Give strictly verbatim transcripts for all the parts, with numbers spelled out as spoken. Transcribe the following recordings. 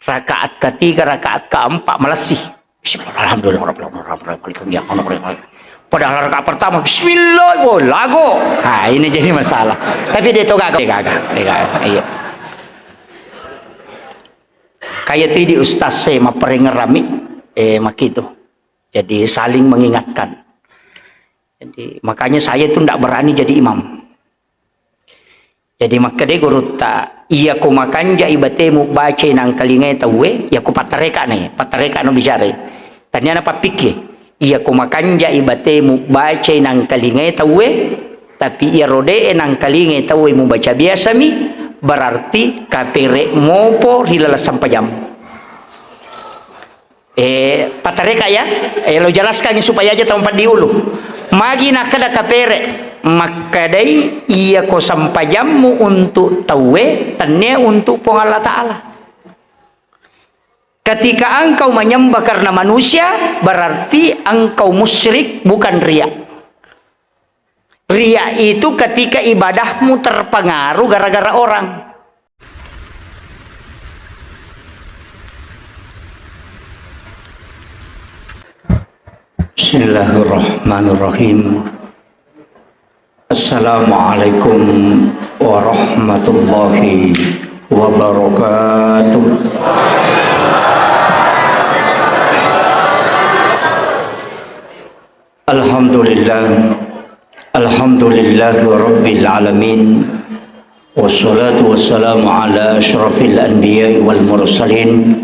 Rakaat ketiga, rakaat keempat, malessi. Bismillah, alhamdulillah, rabbil alamin, rabbil alamin, maliki yaumiddin. Padahal rakaat pertama, bismillah, oh, lago. Nah, ini jadi masalah. Tapi dia itu gagal, dia gagal, dia gagal. Iya. Kayak itu di ustaz saya, mapparengngerami, eh, makitu. Jadi saling mengingatkan. Jadi, makanya saya itu ndak berani jadi imam. Jadi, makkedai gurutta, "Iya ko makanjai batemu bacai nangkalingai tauwe, iya ko pattareka ne, pattareka no bicara." Tania na pappikki, "Iya ko makanjai batemu bacai nangkalingai tauwe, tapi iya rode'e nangkalingai tauwe mubaca biasami, berarti kapere mopo ri laleng sampajammu." Eh, patareka ya, eh, lo jelaskan supaya aja tau paddiulu. Magi nakkeda kapere, makkedai, "Iya ko sampajammu untuk tauwe, tennia untuk Puang Allah Ta'ala." Ketika engkau menyembah karena manusia, berarti engkau musyrik, bukan riya. Riya itu ketika ibadahmu terpengaruh gara-gara orang. Bismillahirrahmanirrahim. Assalamualaikum warahmatullahi wabarakatuh. Alhamdulillah. Alhamdulillahi rabbil alamin. Wassalatu wassalamu ala asyrafil anbiya'i wal mursalin.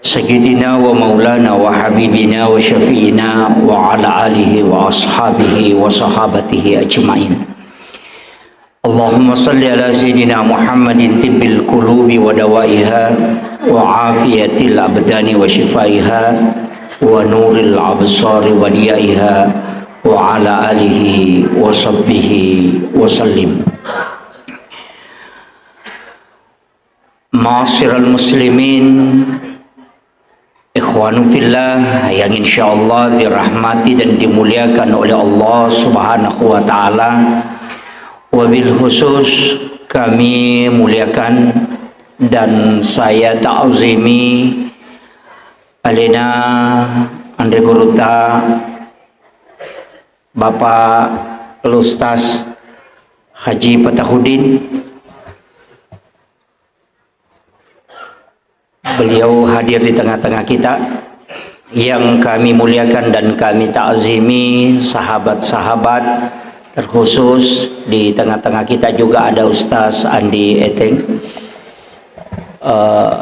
Sayyidina wa maulana wa habibina wa syafi'ina wa ala alihi wa ashabihi wa sahabatihi ajma'in. Allahumma salli ala Sayyidina Muhammadin tibbil qulubi wa dawaiha, wa afiyatil abdani wa shifaiha, wa nuril absari wa diyaiha, wa ala alihi wa sahbihi wa sallim. Ma'asyiral muslimin, ikhwanu fillah yang insyaallah dirahmati dan dimuliakan oleh Allah Subhanahu wa Ta'ala, wabil khusus kami muliakan dan saya ta'zimi alena Andre Guruta, Bapak Ustaz Haji Fatahudin. Beliau hadir di tengah-tengah kita. Yang kami muliakan dan kami ta'zimi, sahabat-sahabat, terkhusus di tengah-tengah kita juga ada Ustaz Andi Eteng. Eh,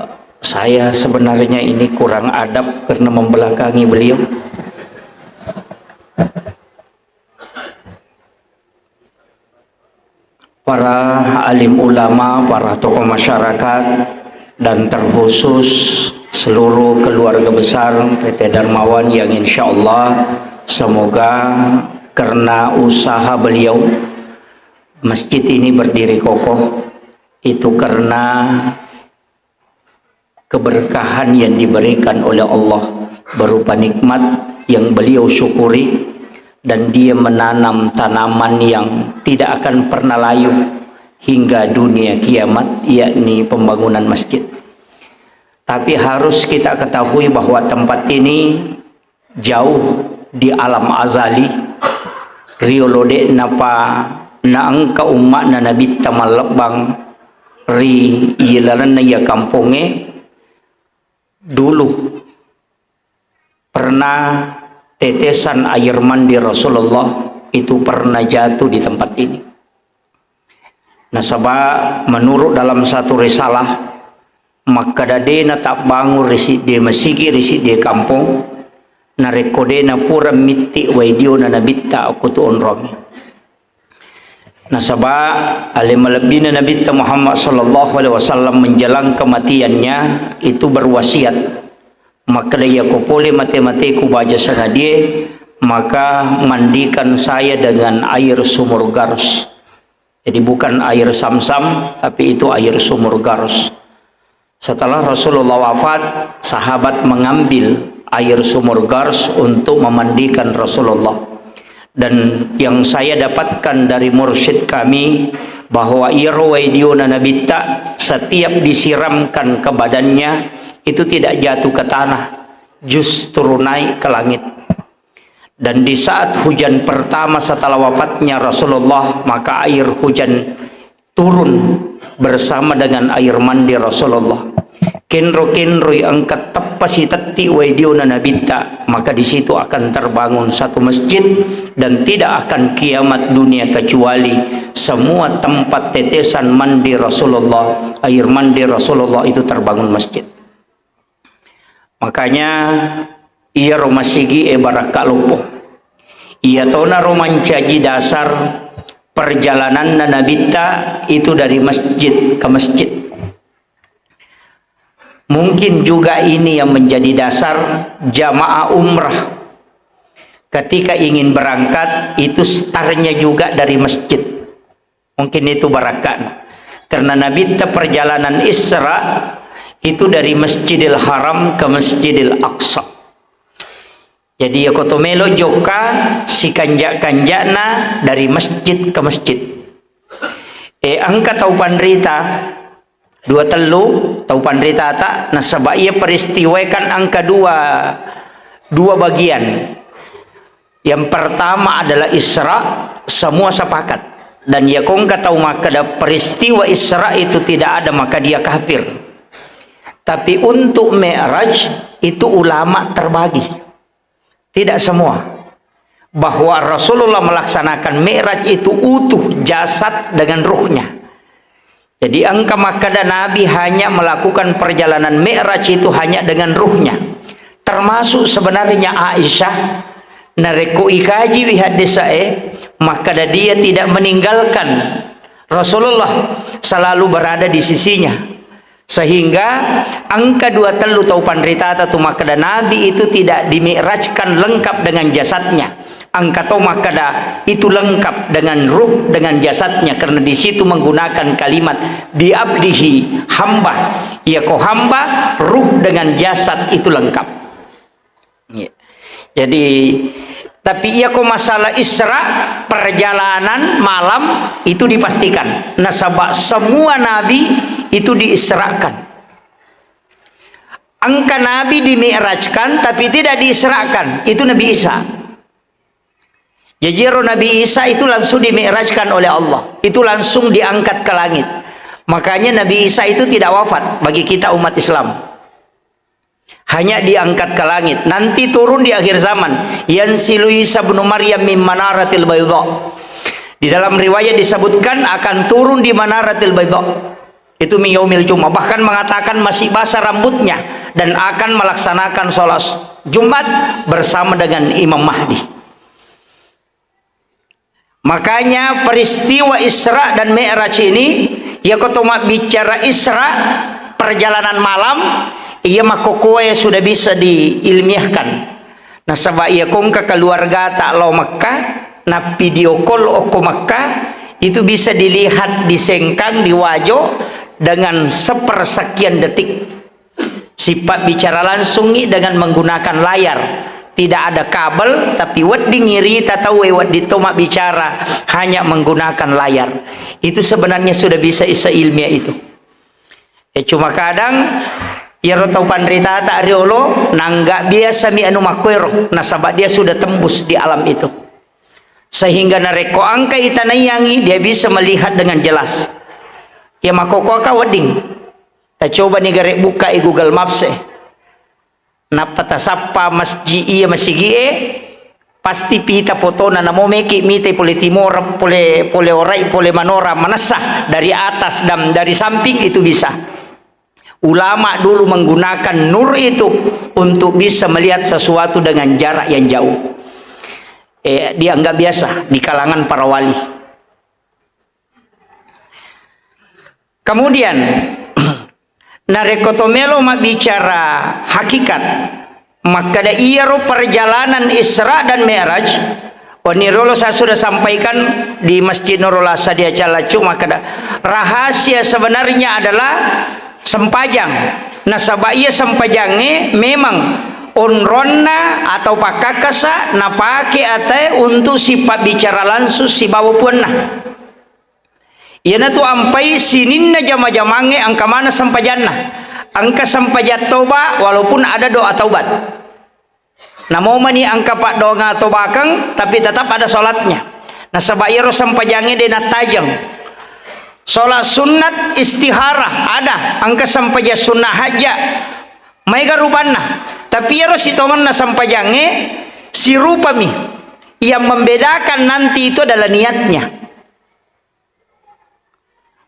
saya sebenarnya ini kurang adab karena membelakangi beliau. Para alim ulama, para tokoh masyarakat, dan terkhusus seluruh keluarga besar P T Darmawan yang insya Allah semoga karena usaha beliau, masjid ini berdiri kokoh, itu karena keberkahan yang diberikan oleh Allah berupa nikmat yang beliau syukuri, dan dia menanam tanaman yang tidak akan pernah layu hingga dunia kiamat, yakni pembangunan masjid. Tapi harus kita ketahui bahwa tempat ini jauh di alam azali, riolo de'napa naengka umma'na Nabitta mallebbang ri ilalenna iya kampongnge, dulu pernah tetesan air mandi Rasulullah itu pernah jatuh di tempat ini. Nasaba menurut dalam satu risalah, makkeda de natabbangung ri siddi masigi ri siddi kampong, narekko de napura mitti wai diona Nabitta okko tu onrong. Nasaba ale malebbina Nabitta Muhammad sallallahu alaihi wasallam menjelang kematiannya itu berwasiat, makkeda, "Iyako pole mate-mateku baja sangadie, maka mandikan saya dengan air sumur Garus." Jadi bukan air Samsam, tapi itu air sumur Garus. Setelah Rasulullah wafat, sahabat mengambil air sumur Garus untuk memandikan Rasulullah. Dan yang saya dapatkan dari mursyid kami, bahwa iyaro wae diona Nabitta setiap disiramkan ke badannya itu tidak jatuh ke tanah, justru naik ke langit. Dan di saat hujan pertama setelah wafatnya Rasulullah, maka air hujan turun bersama dengan air mandi Rasulullah. Kenro-kenroi engka teppa sitetti wae diona Nabitta, maka di situ akan terbangun satu masjid dan tidak akan kiamat dunia kecuali semua tempat tetesan mandi Rasulullah, air mandi Rasulullah itu terbangun masjid. Makanya, iyaro masigi'e barakka loppo. Iyatonaro mancaji dasar perjalananna Nabitta itu dari masjid ke masjid. Mungkin juga ini yang menjadi dasar jamaah umrah ketika ingin berangkat, itu startnya juga dari masjid. Mungkin itu barakka'na. Karena Nabitta perjalanan Isra itu dari Masjidil Haram ke Masjidil Aqsa. Jadi, iyako to melo jokka, sikanja-kanjana dari masjid ke masjid. Eh, engka tau panrita, dua tellu tau panritata, nasaba iya peristiwae kan engka dua, dua bagian. Yang pertama adalah Isra, semua sepakat. Dan iyako engka tau makkeda peristiwa Isra itu tidak ada, maka dia kafir. Tapi untuk Mi'raj itu ulama terbagi. Tidak semua. Bahwa Rasulullah melaksanakan Mi'raj itu utuh jasad dengan ruhnya. Jadi, engka makkeda Nabi hanya melakukan perjalanan Mi'raj itu hanya dengan ruhnya. Termasuk sebenarnya Aisyah, narekko ikajiwi haddesae, makkeda dia tidak meninggalkan Rasulullah, selalu berada di sisinya. Sehingga engka dua tellu tau panritata tu makkeda Nabi itu tidak dimi'rajkan lengkap dengan jasadnya. Engka to makkeda itu lengkap dengan ruh, dengan jasadnya, karena di situ menggunakan kalimat bi abdihi, hamba. Iyako hamba, ruh dengan jasad itu lengkap. Iya. Jadi, tapi iyako masalah Isra, perjalanan malam itu dipastikan. Nasaba semua nabi itu diisrakan. Engka nabi dimi'rajkan, tapi tidak diisrakan. Itu Nabi Isa. Jaji ero Nabi Isa itu langsung dimi'rajkan oleh Allah. Itu langsung diangkat ke langit. Makanya Nabi Isa itu tidak wafat bagi kita umat Islam. Hanya diangkat ke langit. Nanti turun di akhir zaman. Yanzilu Isa ibnu Maryam min manaratil baydha. Di dalam riwayat disebutkan akan turun di manaratil baydha. Itu min yaumil Jumat. Bahkan mengatakan masih basah rambutnya dan akan melaksanakan sholat Jumat bersama dengan Imam Mahdi. Makanya peristiwa Isra dan Mi'raj ini, iyako to mabbicara Isra, perjalanan malam, iya makkokkoe sudah bisa diilmiahkan. Nasaba iyako engka keluargata lao Mekkah, na video call okko Mekkah, itu bisa dilihat di Sengkang, di Wajo, dengan sepersekian detik. Sipabbicara langsungngi dengan menggunakan layar. Tidak ada kabel, tapi wedding irita tauwe, wedding to mabbicara hanya menggunakan layar. Itu sebenarnya sudah bisa isa ilmiah itu. Eh, cuma kadang iyaro tau panritata riolo, nangga biasa mi anu makkoero, nasaba dia sudah tembus di alam itu. Sehingga narekko engka itanaiyangi, dia bisa melihat dengan jelas. Iya makkokkoe ka wedding. Tacobani gare bukkai Google Maps e. Nappa tasappa masji-, iya masigi'e, pasti pita fotona, namo meki mitai pole timor, pole, pole orai, pole manora, manessa dari atas dan dari samping itu bisa. Ulama dulu menggunakan nur itu untuk bisa melihat sesuatu dengan jarak yang jauh. Eh, dianggap biasa di kalangan para wali. Kemudian, narekko to melo mabbicara hakikat, makkeda iyaro perjalanan Isra dan Mi'raj, wenni riolo saya sudah sampaikan di Masjid Nurul Asad di Acalacu, makkeda rahasia sebenarnya adalah sempajang. Nasaba iya sempajangnge memang onronna atau pakkakkasa napake atae untuk sipabbicara langsung sibawa puanna. Iyanatu ampai sininna jama-jamangnge engka maneng sempajanna. Engka sempajang toba walaupun ada doa taubat. Namomani engka paddoangeng atobakeng, tapi tetap ada sholatnya. Nasaba iyaro sempajangnge de nattajeng. Sholat sunnat istihara ada, engka sempajang sunnah hajja. Maega rupanna. Tapi iyaro sitongenna sempajangnge sirupami. Yang membedakan nanti itu adalah niatnya.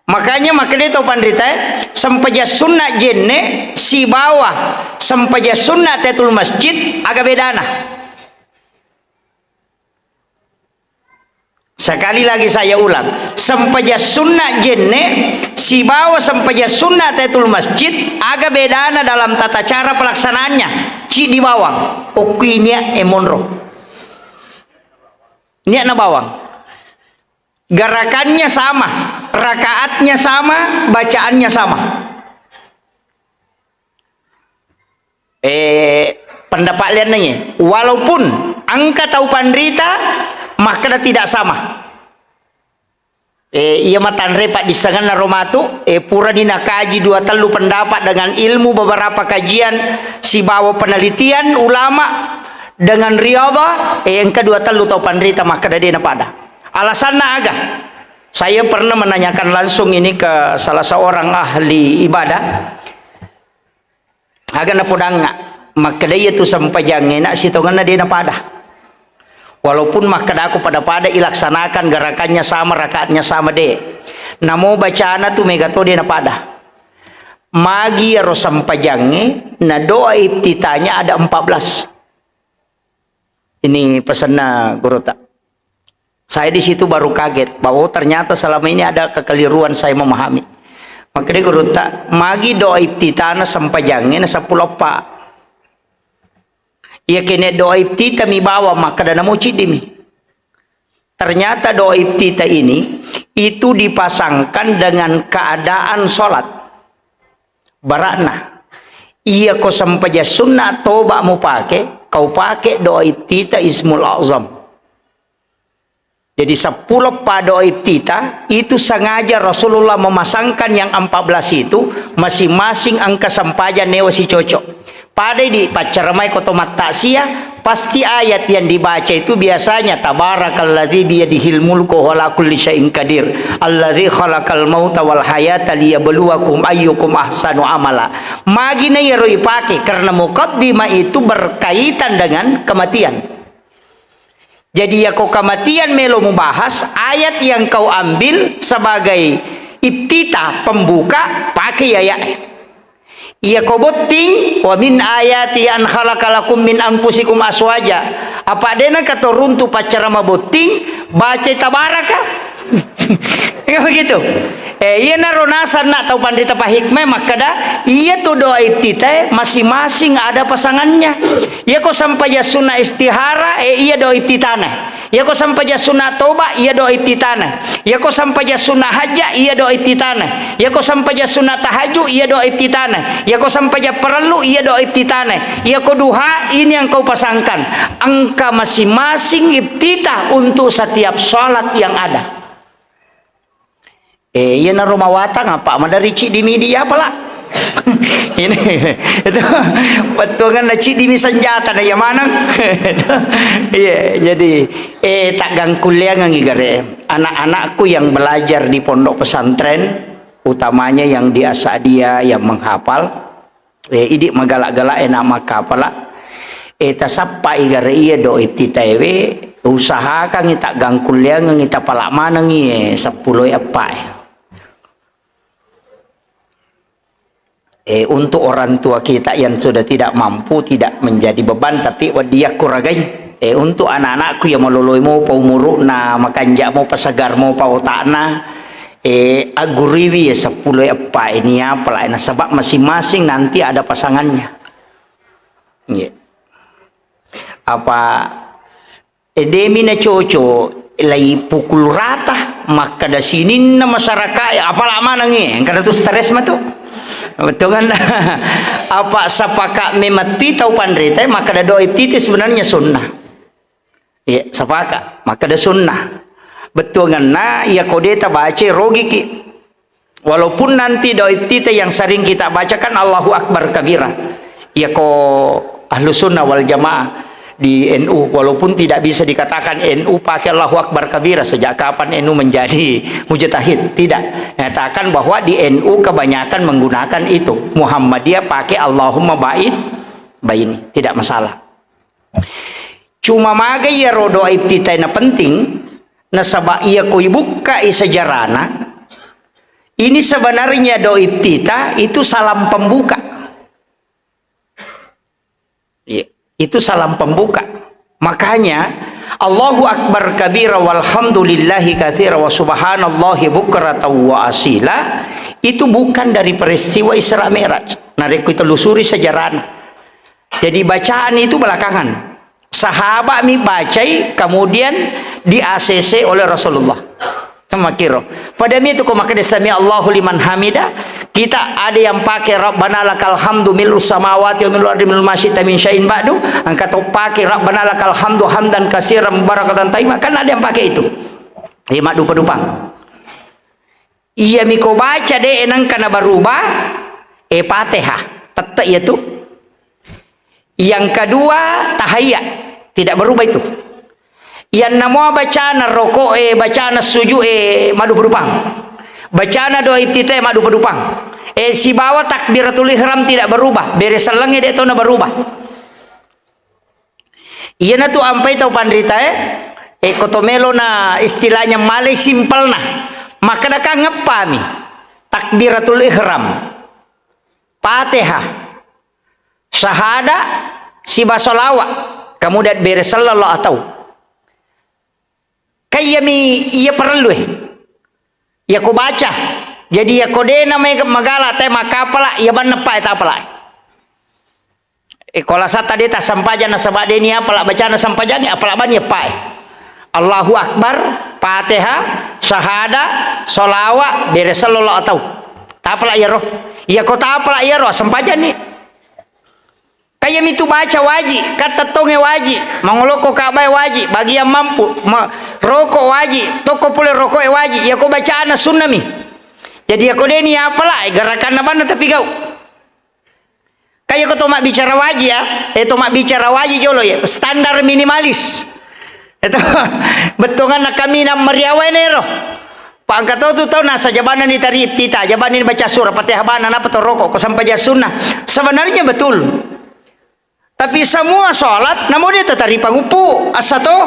Makanya makkedai tau panritae, sempajang sunna jenne sibawa sempajang sunna tahiyatul masjid, aga bedana? Sekali lagi saya ulang, sempajang sunna jenne sibawa sempajang sunna tahiyatul masjid, aga bedana dalam tata cara pelaksanaannya? Ciddi bawang, okkui niat e monro. Niatna bawang. Gerakannya sama, rakaatnya sama, bacaannya sama. Eh, pendapat liannai, walaupun engka tau panrita makkeda tidak sama. Eh, iya matanre paddissengenna ro matu, eh, purani nakaji dua tellu pendapat dengan ilmu beberapa kajian sibawa penelitian ulama dengan riyadhah, eh, engka dua tellu tau panrita makkeda de napada. Alasanna aga? Saya pernah menanyakan langsung ini ke salah seorang ahli ibadah. Aga napodangnga, makkeda iyatu sempajangnge na sitongenna de napada. Walaupun makkedako pada-pada ilaksanakan, gerakannya sama, rakaatnya sama, de. Namo bacana tu mega to de napada. Magi iyaro sempajangnge na doa iftitahnya ada empat belas. Ini pesanna gurutta. Saya di situ baru kaget bahwa, oh, ternyata selama ini ada kekeliruan saya memahami. Makkeda gurutta, magi doa iftitahna sempajangnge na seppulo eppa. Iya kene doa iftitah mi bawa makkeda namo ciddi mi. Ternyata doa iftitah ini itu dipasangkan dengan keadaan sholat. Barakna. Iya ko sempajang sunna toba mupake, kau pake doa iftitah Ismul Azam. Jadi seppulo eppa doa iftitah itu sengaja Rasulullah memasangkan yang empat belas itu, masing-masing engka sempajang newa sicocok. Padai di paccaramai ko to mattaksiah, pasti ayat yang dibaca itu biasanya, "Tabarakalladzi biyadihil mulku wa huwa ala kulli syai'in qadir, alladzi khalaqal mauta wal hayata liyabluwakum ayyukum ahsanu amala." Magina iyaro ipake karena mukaddimah itu berkaitan dengan kematian. Jadi, yako kematian melo mubahas, ayat yang kau ambil sebagai iftitah, pembuka, pakai ayat. Iya ko botting, "Wa min ayati an khalaqa lakum min anfusikum aswaja." Apa dena katoruntu paccarama botting, baca tabaraka. Ya begitu. Eh, iya naro nasanna tau panrita pahikmah makkeda, iya tu doa iftitah masing-masing ada pasangannya. Iya ko sampajang sunna istihara, eh, iya doa iftitahna. Iyako sampajang sunna toba, iya doa iftitahna. Iyako sampajang sunna hajja, iya doa iftitahna. Iyako sampajang sunna tahajud, iya doa iftitahna. Iyako sampajang parellu, iya doa iftitahna. Iyako duha, ini yang kau pasangkan. Engka masing-masing iftitah untuk setiap salat yang ada. Eh, iyanaro mawatang, apa madari ciddi mi di apa, La? Ini, itu, wettuanganna ciddi mi senjata, na iya maneng. Iya, jadi, eh, taggangkulleangengngi gare. Anak-anakku yang belajar di pondok pesantren, utamanya yang di Asadiah, yang menghafal, Eh, idi magala-gala e na makkapala. Eh, tasappai gare iya doa iftitaewe, usahakangngi taggangkulleangengngi tapala manengngi, eh, seppulo eppa e. Eh, untuk orang tua kita yang sudah tidak mampu, tidak menjadi beban, tapi wedding yakkuragai. Eh, untuk anak-anakku yang maloloi mopa umuru'na, makanja mopa, segar mopa otakna, Eh, agguriwi ya seppulo eppa ini apa lah, nasaba masing-masing nanti ada pasangannya. Nggih. Apa, eh, demi na cocok, lai pukul rata, makkada sininna masyarakat, eh, apa lah manengngi, engka tu stres matu. Betul kan? Apa sepakat memang ti tau panrita, makkada doa iftitah sebenarnya sunnah. Iya, sepakat. Makkada sunnah. Bettuangenna, iya ko de' tabacai, rogiki. Walaupun nanti doa iftitah yang sering kita bacakan Allahu Akbar kabira. Iya ko Ahlu Sunnah wal Jamaah di N U, walaupun tidak bisa dikatakan N U pakai Allahu Akbar kabira, sejak kapan N U menjadi mujtahid? Tidak. Nyatakan bahwa di N U kebanyakan menggunakan itu. Muhammadiyah pakai Allahumma ba'id baini. Tidak masalah. Cuma maga iyaro doa iftitah na penting, nasaba iya ko ibukkai sejarahna, ini sebenarnya doa iftitah itu salam pembuka. Iya, itu salam pembuka. Makanya, Allahu Akbar kabira walhamdulillahi katsira wa subhanallahi bukratan wa asila, itu bukan dari peristiwa Isra Mi'raj. Narekko telusuri sejarahna. Jadi bacaan itu belakangan. Sahabat mi bacai, kemudian di A C C oleh Rasulullah. Kan makkiro. Pada mi itu ko makkeda sami Allahu liman hamida, kita ada yang pakai Rabbana lakal hamdu mil'u samawati wa mil'u ardi mil'u ma syi'ta min syai'in ba'du, engka to pakai Rabbana lakal hamdu hamdan katsiran mubarakatan thayyiban, kan ada yang pakai itu. Iya, maddupa-dupang. Iya mi ko baca de' nengka nabarubah, eh, Fatihah. Tette' iya tu. Yang kedua, tahiyya. Tidak berubah itu. Yang namua bacana roko', eh, bacana sujud, eh, maddupa-dupang. Bacana doa iftitah, maddupa-dupang. Eh, sibawa takbiratul ihram tidak berubah. Bere sellengnge de' to nabarubah. Iyanatu ampai tau panritae, eh, ko to melo na istilahnya malai simpelna. Makkeda ka ngeppami. Takbiratul ihram. Fatihah. Syahada, siba sholawat. Kemudian bere sallallahu atau. Kayyami iya parellue. Iya ko baca. Jadi iya ko de' na mai magala te makkapala, iya banna pa tapala. E, ko lasata de' tassempajang nasaba de' ni apala bacana sempajang, apala bani eppae. Allahu Akbar, Fatihah, syahada, sholawat, bere sallallahu atau. Tapala iyaro. Iya ko tapala iyaro, sempajang ni. Kayyami tu baca waji, kattettongnge waji, mangolokko Ka'bae waji, bagian mampu, ma-, roko' waji, tokko pole roko'e waji, iya ko bacana sunnami. Jadi iya ko de' ni apala, gerakanna banna tapi gau. Kaya ko to mabbicara waji ya, eh, to mabbicara waji jolo ya, standar minimalis. Itu bettuanna kami na mariawa ero. Pangka to tu tau nasa jabanna ni tari tita, jabanna ni baca surah Fatihah bana napa to roko' ko sempajang sunnah. Sebenarnya betul. Tapi semua sholat namo de' tatari panguppu, asa to.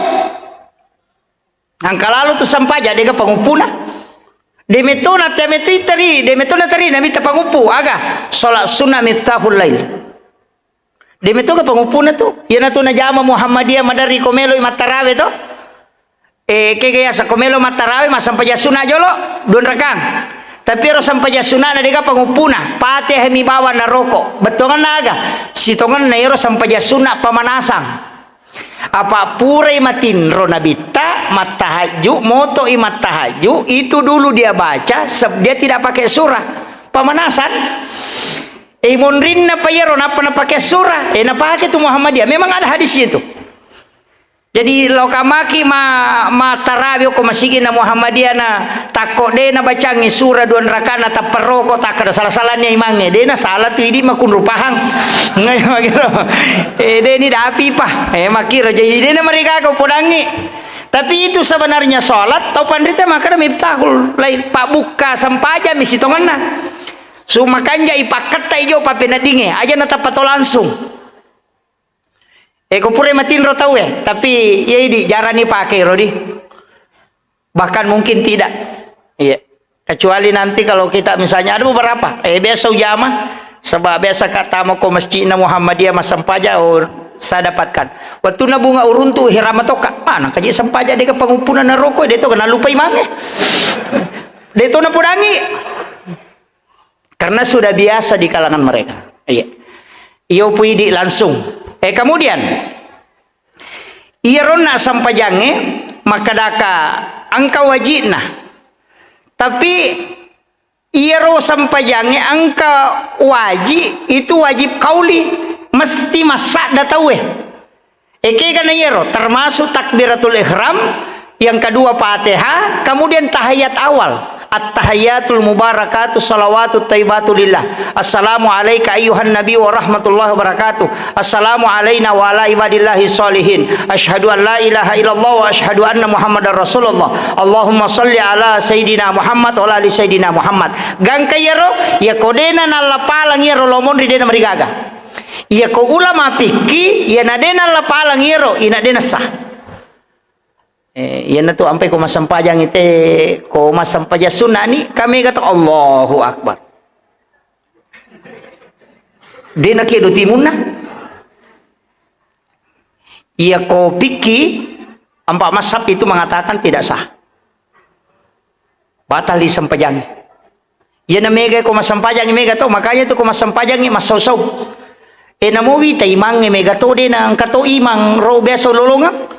Engka lalo tu sempajang de' ga panguppuna. De' metto na te metto itari, de' metto na tari na mita panguppu. Aga, sholat sunnah miftahul lail. De' metto ga panguppuna tu. Iyana tu najama Muhammadiyah maderri ko melo i mattarawe to. Eh, kega yasa ko melo mattarawe massempajang sunnah jolo, dua rakang. Tapi ero sempajang sunnah na de' ga panguppuna. Fatihah mi bawang na roko'. Bettuanna aga? Sitongenna ero sempajang sunnah pemanasan. Apa purai matinro nabitta, mattahajju, moto'i mattahajju, itu dulu dia baca, seb-, dia tidak pakai surah. Pemanasan. Eh, monrinna pa iyaro, nappa napake surah. Eh, napake tu Muhammadiyah. Memang ada hadisnya itu. Jadi, lokamaki ma-, mattarawi ko masigi'na Muhammadiyah na takko de' nabacangi surah dua rakana tappa roko', takkada sala-salani imangnge. De' na sala tu idi' makunru pahang. Eh, de' ni dapi pa. Eh, makkiro. Jadi, de' na marigaga upodangngi. Tapi itu sebenarnya sholat, tau panrita makkada miftahul lail, pabbukka sempajang mi sitongenna. Su makanja ipakketta ijo pappeneddingnge, aja natappa to langsung. Eh, ko pura matinro tau e, tapi iya idi' jarang ni pake ro di. Bahkan mungkin tidak. Iya. Kecuali nanti kalau kita misalnya ada beberapa, eh, biasa ujama, sebab biasa kata mau ko masjidna Muhammadiyah massempajang, oh, saya dapatkan. Waktu na bunga uruntu ihram toka, mana kaji sempajang de' ga panguppuna na roko', de' to kena lupa imangnge. De' to napodangi. Karena sudah biasa di kalangan mereka. Iya. Iyo pu idi' langsung. Eh, kemudian, iyaronna sempajangnge makkedaka engka wajibna. Tapi iyaro sempajangnge engka wajib, itu wajib kauli, mesti massadda tauwe. Ekega na iyaro, termasuk takbiratul ihram, Yang kedua Fatihah, kemudian tahiyat awal. At-tahiyatul mubarakatuh salawatut thayyibatu lillah. Assalamu alaika ayyuhan nabi wa rahmatullahi wabarakatuh. Assalamu alaina wa ala ibadillahi sholihin. Asyhadu an la ilaha illallah wa asyhadu anna Muhammadar Rasulullah. Allahumma shalli ala Sayyidina Muhammad wa ala ali Sayyidina Muhammad. Gangka iyaro, iyako dena nallapalang iyaro lomonri dena marigaga. Iyako ulama fikih, iyana dena nallapalang iyaro, ina dena sah. Eh, iyanatu ampai ko massempajang ite, ko massempajang sunna ni, kami kata Allahu Akbar. Dena kedo timunna. Iya ko fikih, empat mazhab itu mengatakan tidak sah. Batal disempajangi. Iyana mega ko massempajangi mega to, makanya tu ko massempajangi massau-sau. E namo wita imangnge mega to, de na engka to imang ro biasa lolongeng.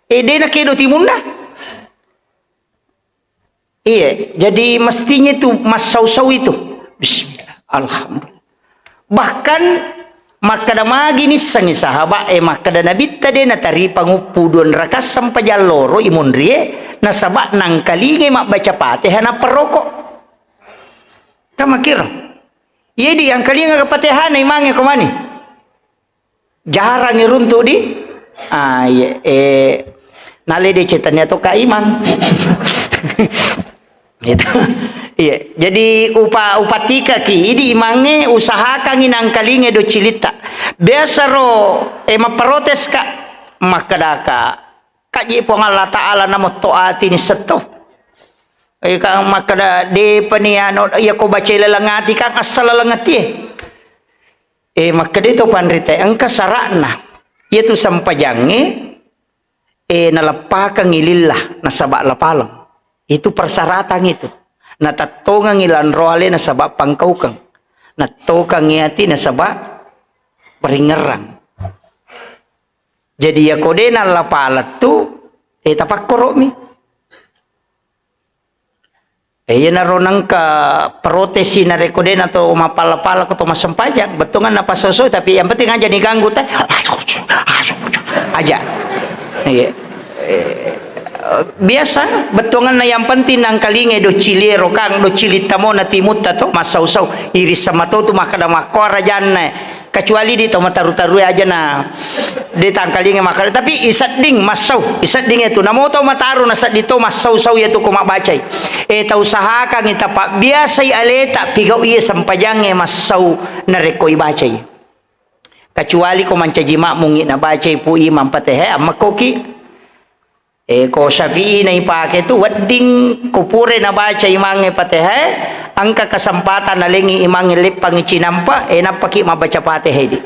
E de na kedo timunna. Iya, jadi mestinya itu massau-sau itu. Bismillah, alhamdulillah. Bahkan makkeda magi nissengngi sahabat e makkeda Nabitta de natari panguppu dua rakaat sempajang loro imunrie, nasaba nangkalingai mabbaca Fatihah nappa roko. Kan makkiro. Iya di angkalinga Fatihana imangnge ko mani. Jarang iruntu di. Ah, iya, eh, nale de cetania to ka imang. Gitu. Iya, jadi upa-, upatikaki, idi imangnge usahakangi nangkalinge do cilitta. Biasa ro, eh, mapprotes ka, makkedaka, kaji Puang Allah Ta'ala namotto ati ni setto. Eh, kang makkeda, depani anu, iya ko baca laleng ati, kang asal laleng ati, eh. Eh, makkeda to panrita, engka sara'na. Iyatu sempajangnge, eh, naleppakengngi lillah, nasaba lapaleng. Itu persyaratan itu. Natettongengngi lanroale nasaba pangkaukeng. Nattokengngi ati nasaba paringerrang. Jadi, iya ko de nallapaleng tu, eh, tapakkoro'mi. Eh, iyanaro nengka protesi narekko de na to mappala-pala ko to massempajang, bettuanna napasoso, tapi yang penting aja diganggu te. Aja. Iya. Eh, biasa bettuanna yang penting nangkalingai do ciliro kang, do cilitta mo na timutta to, massau-sau. Iris sama to tu makkeda makko rajanna. Kecuali di to mataru-taru aja na de tangkalinga makkeda, tapi isedding massau, isedding itu namo tau mataru na sedding to massau-sau yatu ko mabbacai. Eh, tau usahakangi tapabbiasai aleta pigau iya sempajangnge massau narekko ibacai. Kecuali ko mancaji makmungi nabacai pu imam Fatihah, ammakkoki. Eh, ko Syafi'i na ipake tu wedding ko pura nabaca imangnge Fatihah, engka kesempatan nalengi imangnge leppangi cinampa, eh, nappaki mabaca Fatihah di.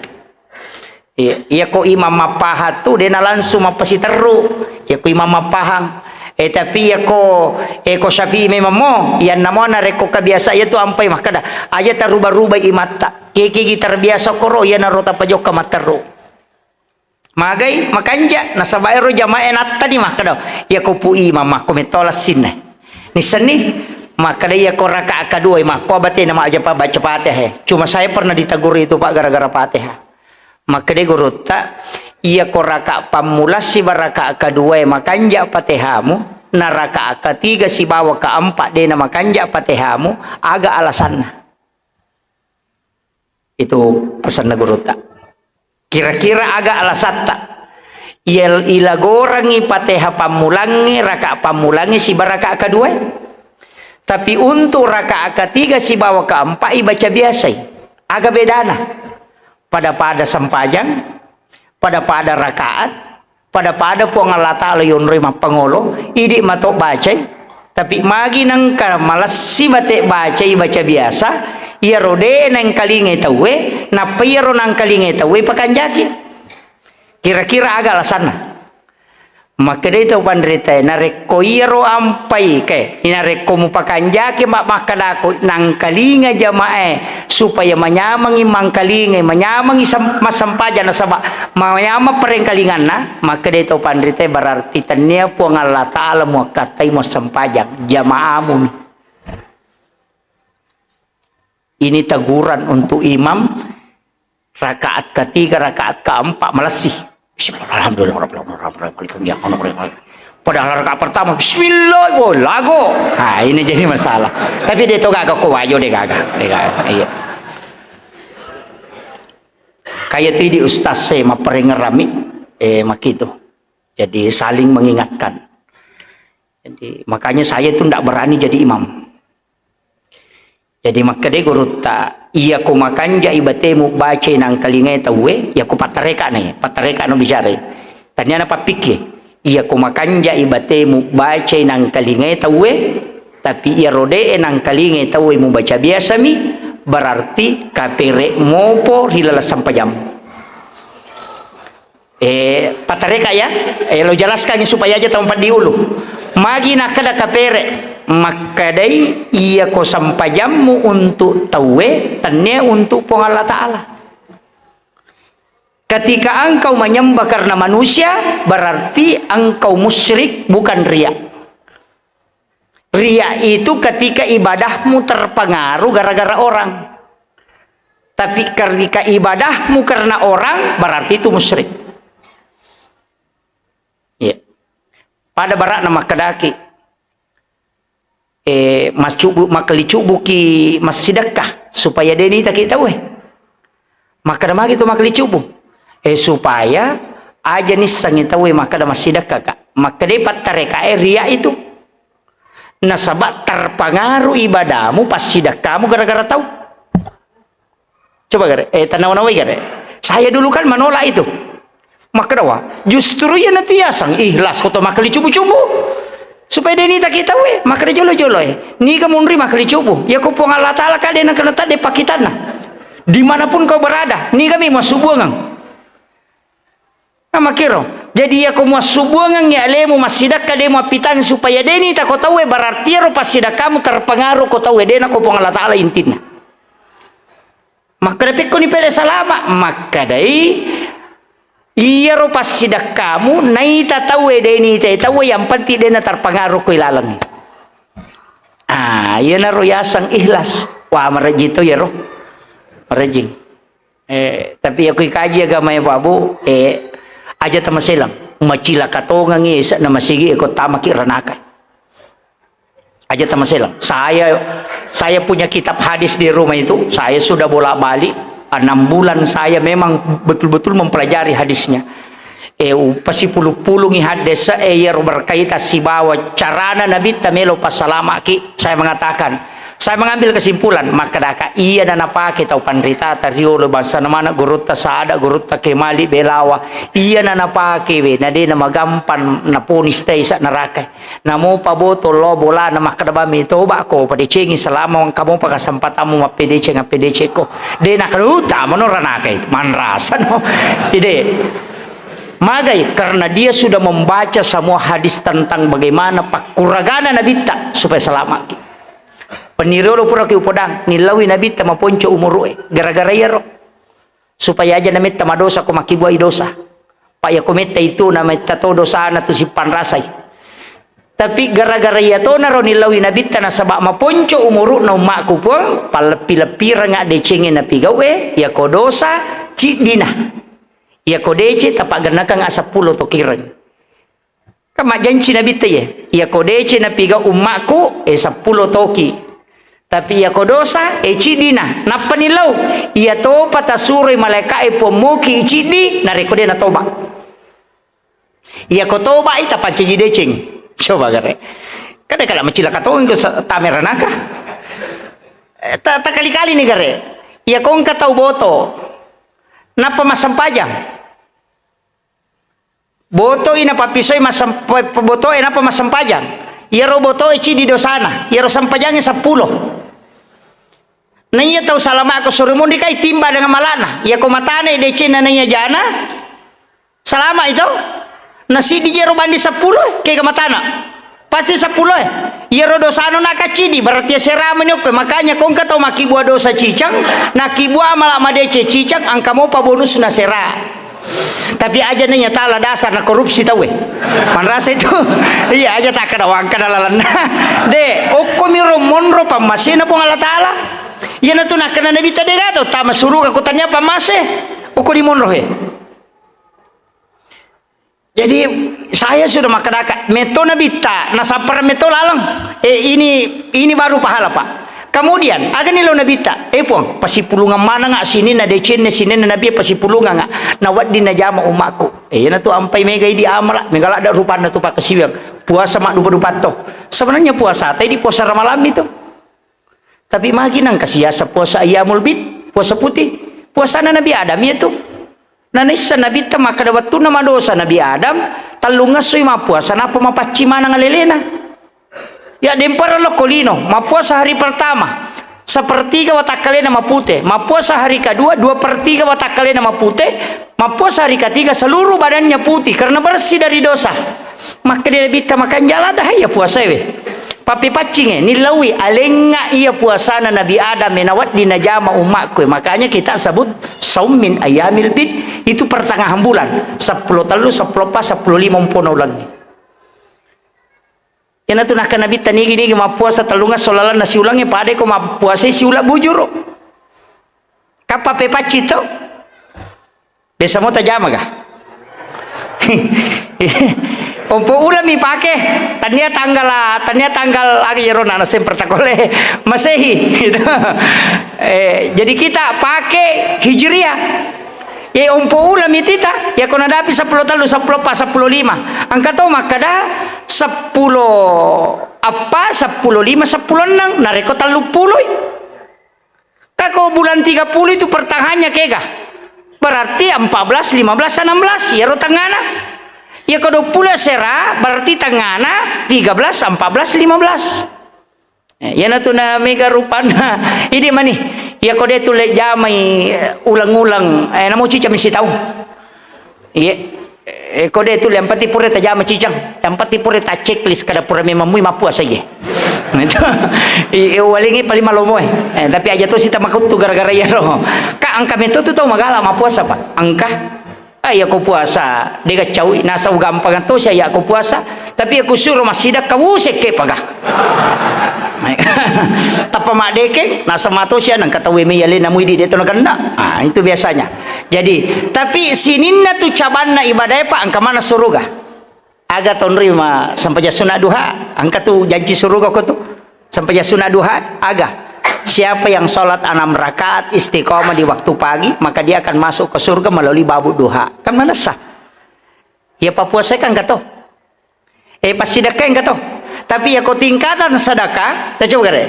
Iya, iya ko imam mappahang tu de na langsung mappasiterru. Iya ko imam mappahang. Eh, tapi iya ko, eh, ko Syafi'i memang mo, iyanna mo narekko kabiasa iya tu ampai makkeda, aja taruba-ruba imatta. Kekegi terbiasa koro, iyanaro tapajokka matterru. Magai makanja, nasaba ero jamae nattani makkeda, iya ko pu imam makko metto lassinna. Nissenni makkeda iya ko rakaat kedua makko batena majjapa baca Fatihah. Cuma saya pernah ditegur itu, Pak, gara-gara Fatihah. Makkeda gurutta, iya ko rakaat pammula siba rakaat kedua makanja Fatihamu, na rakaat ketiga sibawa keempat dena makanja Fatihamu, aga alasanna? Itu pesanna gurutta. Kira-kira aga alasatta? Iya, ilagorangi Fatihah pammulangnge, rakaat pammulangnge siba rakaat kedua. Tapi untuk rakaat ketiga sibawa keempat ibaca biasai. Aga bedana? Pada-pada sempajang, pada-pada rakaat, pada-pada Puang Allah Ta'ala yonroi mappangolo, idi mato bacai, tapi magi nengka malessi bate bacai baca biasa, iyaro de nengkalingai tauwe, nappa iyaro nangkalingai tauwe pakanjaki. Kira-kira aga alasanna? Makkedai tau panritae, narekko iyaro ampai ke, narekko mupakanjaki ma-, makkedako nangkalinga jamae, supaya manyamengngi mangkalingai, manyamengngi sem-, massempajang nasaba manyameng parengkalinganna, makkedai tau panritae, berarti tennia Puang Allah Ta'ala muakkattai muassempajang, jamaamu mi. Ini teguran untuk imam rakaat ketiga, rakaat keempat, malessi. Bismillah, alhamdulillah, rabbil alamin, arrahmanirrahim, maliki yaumiddin, iyyaka na'budu wa iyyaka nasta'in. Padahal rakaat pertama, bismillah, oh, lago. Ah, ini jadi masalah. Tapi de' to gaga ko wajo de' gaga. De' gaga. Iya. Kayak tu di ustaz saya mapparengerami, eh, makitu. Jadi saling mengingatkan. Jadi makanya saya tu ndak berani jadi imam. Jadi makkedai gurutta, "Iya ko makanjai batemu bacai nangkalingai tauwe, iya ko pattareka ni, pattareka no bicarai." Tania na pappikki, "Iya ko makanjai batemu bacai nangkalingai tauwe, tapi iya rode'e nangkalingai tauwe mubaca biasami, berarti kapere mopo ri laleng sampajammu." Eh, patareka ya, eh, lo jelaskan supaya aja tau paddiulu. Magi nakkeda kapere, makkedai, "Iya ko sampajammu untuk tauwe, tennia untuk Puang Allah Ta'ala." Ketika engkau menyembah karena manusia, berarti engkau musyrik, bukan riya. Riya itu ketika ibadahmu terpengaruh gara-gara orang. Tapi ketika ibadahmu karena orang, berarti itu musyrik. Iya. Pada barakna makkedaki, eh, mascubu, makkelicubuki massidekka supaya de' nitaki tauwe. Makkeda magi tu makkelicubu? Eh, supaya aja nissengi tauwe makkeda massidekka ka. Makkedai pattarekae riya itu. Nasaba terpengaruh ibadahmu, passidekkamu gara-gara tau. Coba gare, eh, tanau-nawai gare. Saya dulu kan menolak itu. Makkeda wa, justru iya natiasang ikhlas ko to makkelicubu-cubu. Supaya de' nitaki tauwe, makkeda jolo-jolo e. Niga munri makkelicubu. Iya ko Puang Allah Ta'ala ka de' nakena tadde pakkitanna. Dimanapun kau berada, niga mi massubuangang. Nah, makkiro. Jadi, iya ko muassubuangengngi alemu massidekka, de' muappitangngi supaya de' nita ko tauwe, berarti iyaro passidekkamu terpengaruh ko tauwe, de' nako Puang Allah Ta'ala intinna. Makkeda pekkoni pele salama, makkedai, iyaro passidekkamu naita tauwe, de' nita tauwe, yang penting de' na terpengaruh ko ilalengngi. Ah, iyanaro yaseng ikhlas. Wah, marejjing to iyaro. Marejjing. Eh, tapi iya ko ikaji agama ya, Pak Bu, eh, aja tamaselang. Macilaka tongengngi ese'na masigi e ko tamaki ranaka. Aja tamaselang. Saya, saya punya kitab hadis di rumah itu, saya sudah bolak-balik, enam bulan saya memang betul-betul mempelajari hadisnya. Eh, upasipulu-pulungi haddese, eh, iyaro berkaitan sibawa carana Nabitta melo passalamaki. Saya mengatakan, saya mengambil kesimpulan, makkedaka, iyana napake tau panritata riolo, bangsana maneng gurutta Sada, gurutta Kemali, Belawa, iyana napake we, na de' namagampang naponis taisa neraka. Namopa boto lo bolana makkeda bami, "Toba ko, padecengi selama engka mopa kesempatanmu mappedeceng, appedecekko." De' nakkeda, "Uh, tamano ranaka itu, manrasano." Ide. Magai, karena dia sudah membaca semua hadis tentang bagaimana pakkuragana Nabitta supaya selamaki. Peniriolo puraki upodang, nillaui Nabitta maponco umuru'e, gara-gara iyaro. Supaya aja nametta madosa ko makkibuai dosa. Pa iya ko metta itu nametta to dosana tu sippanrasai. Tapi gara-gara iya tonaro nillaui Nabitta nasaba maponco umuru'na ummakku Puang, palleppi-leppireng addecengnge napigau'e, iya ko dosa ciddina. Iya ko deceng tapaggennakeng aseppulo tokireng. Kan majjanci Nabitta iye, iya ko deceng napigau ummakku, eh, seppulo toki. Tapi iya ko dosa, eh, ciddina. Nappani lao, iya topa tasuroi malaeka'e Puang moki ciddi, narekko de' natoba. Iya ko tobai, tapancaji deceng. Coba gare. Kada-kada macilaka tongeng ko sa-, tame ranaka. Eh, ta-, takali-kali ni gare. Iya ko engka tau boto. Nappa massempajang. Botoi napappisoi massem-, pe-, pe-, botoe nappa massempajang. Iyaro botoe ciddi dosana, iyaro sempajangnge seppulo. Na iya tau salama ko suro monri kai timba dengan malana. Iya ko matane decenna na iya jana, salama itu. Na siddi jero bandi seppulo, kega matana. Pasti seppulo e. Iyaro dosano nakaccidi, berarti sera meni okko. Makanya ko engka tau makkibua dosa cicang, nakkibua mala madeceng cicang, engka mopa bonusna sera. Tapi aja nanya tala dasar na korupsi tauwe. Manrasa itu. Iya, aja takkada wangkada lalenna. De, okko miro monro pammasena Puang Allah Taala. Iyanatu nakkada Nabi tadi gato, tama suruga ko tania pammase. Okko di monro he. Jadi, saya sudah makkedaka, metto Nabitta, nasappara metto laleng. Eh, ini, ini baru pahala, Pak. Kemudian, agani lo Nabitta, eh, Puang, pasipulungang manengnga sininna decenna, sininna Nabi pasipulungang, nawedding najama ummakku. Eh, iyanatu ampai mega idi amala, mega ladda rupanna tu pakkasiwiang. Puasa maddupa-dupa to. Sebenarnya puasa, tadi puasa Ramalang itu. Tapi magi nangka siasa puasa ayyamul bid, puasa putih. Puasana Nabi Adam iya tu. Nanaissa Nabitta makkeda wettunna madosa Nabi Adam, tellung essoi mappuasa, nappa mapaccing maneng alelena. Ya, dempara lokko lino, mappuasa hari pertama, sepertiga watakkalena mapute, mappuasa hari kedua, dua per tiga watakkalena mapute, mappuasa hari ketiga, seluruh badannya putih karena bersih dari dosa. Makkeda Nabitta, makanja ladda iya puasae we. Pappepaccinge, nillaui, alengnga iya puasana Nabi Adam e, nawedding najama ummakku e. Makanya kita sebut saum min ayyamil bid, itu pertengahan bulan, seppulo tellu, seppulo eppa, seppulo lima umpona ulengnge. Iyanatu nakkeda Nabitta, nigi-nigi mappuasa tellung esso lalenna siulengnge, padai ko mappuasai siuleng bujuru. Kappa pepaccing to? Biasa mo tajama ga? Ompo uleng mi pake, tania tanggal, tania tanggal aga iyaro nana semper takole Masehi, gitu. Eh, jadi kita pakai Hijriah. Ya, ompo uleng mi tita, ya ko nadapi seppulo tellu, seppulo eppa, seppulo lima. Engka to makkeda seppulo eppa, seppulo lima, seppulo enneng, narekko telluppulo i. Ka ko bulan tiga puluh itu pertengahannya kega. Berarti empat belas, lima belas, enam belas, iyaro tengngana. Ya ko dua puluh sera, berarti tengngana tiga belas, empat belas, lima belas. Eh, iyanatu na mega rupanna. Idi mani, ya ko de tulle jamai, eh, uleng-uleng, eh, namo cicami sitaung. Iya. Eh, kode tu, yang penting pura tajama cicang. Yang penting pura ta checklist kada pura memang mui mappuasa iye. Nah, itu. I, i, walingi paling malomo, eh. Eh, tapi aja tu sita makuttu gara-gara iyaro. Ka engka meto tu tau magala mappuasa, Pak. Engka. Ah, iya ko puasa, dega caui, nasau gampang to sia iya ko puasa. Tapi iya ko suro massidekka, wusekke paga. Tappa maddekeng, naseng matosi anang kataue mei alena muidi de to nagenna. Ah, itu biasanya. Jadi, tapi sininna tu cabanna ibadae, Pak, engka maneng suruga. Aga tonrima sempajang sunat duha, engka tu janci suruga ko tu. Sempajang sunat duha, aga. Siapa yang sholat enam rakaat istiqomah di waktu pagi, maka dia akan masuk ke surga melalui babu duha. Kan manessa. Iya pappuasae kan engka to. Eh, passidekka engka to. Tapi iya ko tingkatan sedekah, ta coba gare.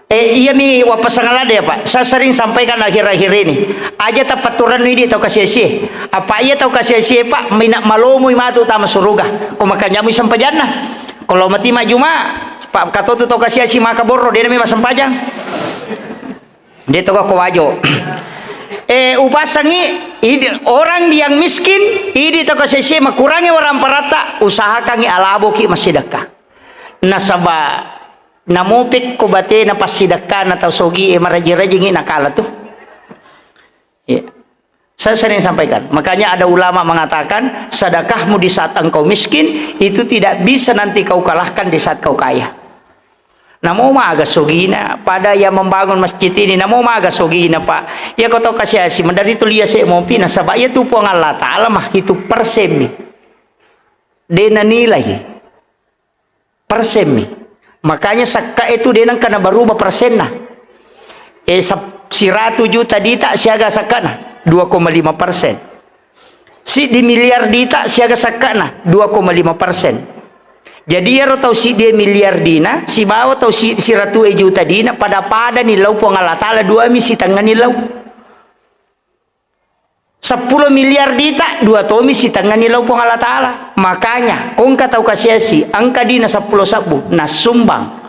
Eh, iya mi wappasang ladde ya, Pak. Saya sering sampaikan akhir-akhir ini. Aja tapatturannu idi tau kasiasie. Apa iya tau kasiasie, Pak, mina malomoi matu tama suruga. Ko makanjamui sempajanna. Kalau mati majuma, Pak, katotu tau kasiasi maka borro, dena mi massempajang. De to ko wajo. Eh, upasangi, idi, orang yang miskin, idi to ko sese makurangi orang paratta, usahakangi alaboki massidekka. Nasaba namopek ko batena passidekkana tau sogi e maraji-rajingi nakala tu. Iya. Saya sering sampaikan, makanya ada ulama mengatakan, sedekahmu di saat engkau miskin, itu tidak bisa nanti kau kalahkan di saat kau kaya. Namo maga sogina, pada yang membangun masjid ini, namo maga sogina, Pak. Ya, kau tahu kasih asi, mendari tu lia se mopi, nasaba iya tu Puang Allah Ta'ala mah itu persen mi. De nanilai. Persen mi. Makanya sakka itu de nengka na berubah persenna. Eh, sep-, siratu juta dita siaga sakkana? Dua koma lima persen. Siddi miliar dita siaga sakkana? Dua koma lima persen. Jadi iyaro tau siddi miliar dina, sibawa tau si-, siratu juta dina, pada-pada ni lau Puang Allah Ta'ala, dua mi sitengah ni lau. Seppulo miliar dita, dua tomi sitengah ni lau Puang Allah Ta'ala. Makanya, kongka tau kasiasi, engka dina seppulo sebbu, nassumbang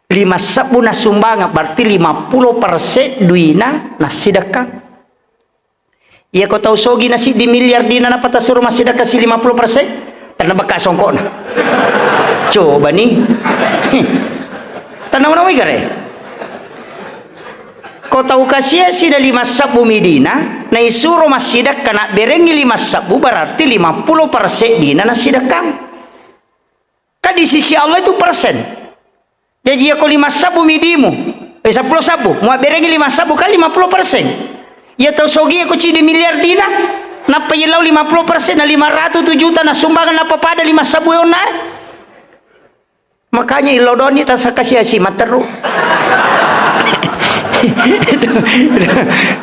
lima sebbu nassumbang, berarti lima puluh persen duina nassidekka. Iya ko tau sogi na siddi miliar dina, nappa tasuro massidekka si lima puluh persen? Tanna bekka songkokna. Coba ni. Tanna mana wai gare? Ko tau kasiasi na lima sebbu mi dina, naisuro massidekka, nabberengi lima sebbu, berarti lima puluh persen dina nassidekkang. Kan di sisi Allah itu persen. Jaji, iya ko lima sebbu midimu, eh, seppulo sebbu, muabberengi lima sebbu kali lima puluh persen. Iya tau sogi ko cidi miliar dina, Apa iya lao lima puluh persen na lima ratus tu juta na sumbangan apa pada lima sabbu onna? Makanya illau doni tasakasiasi matteru.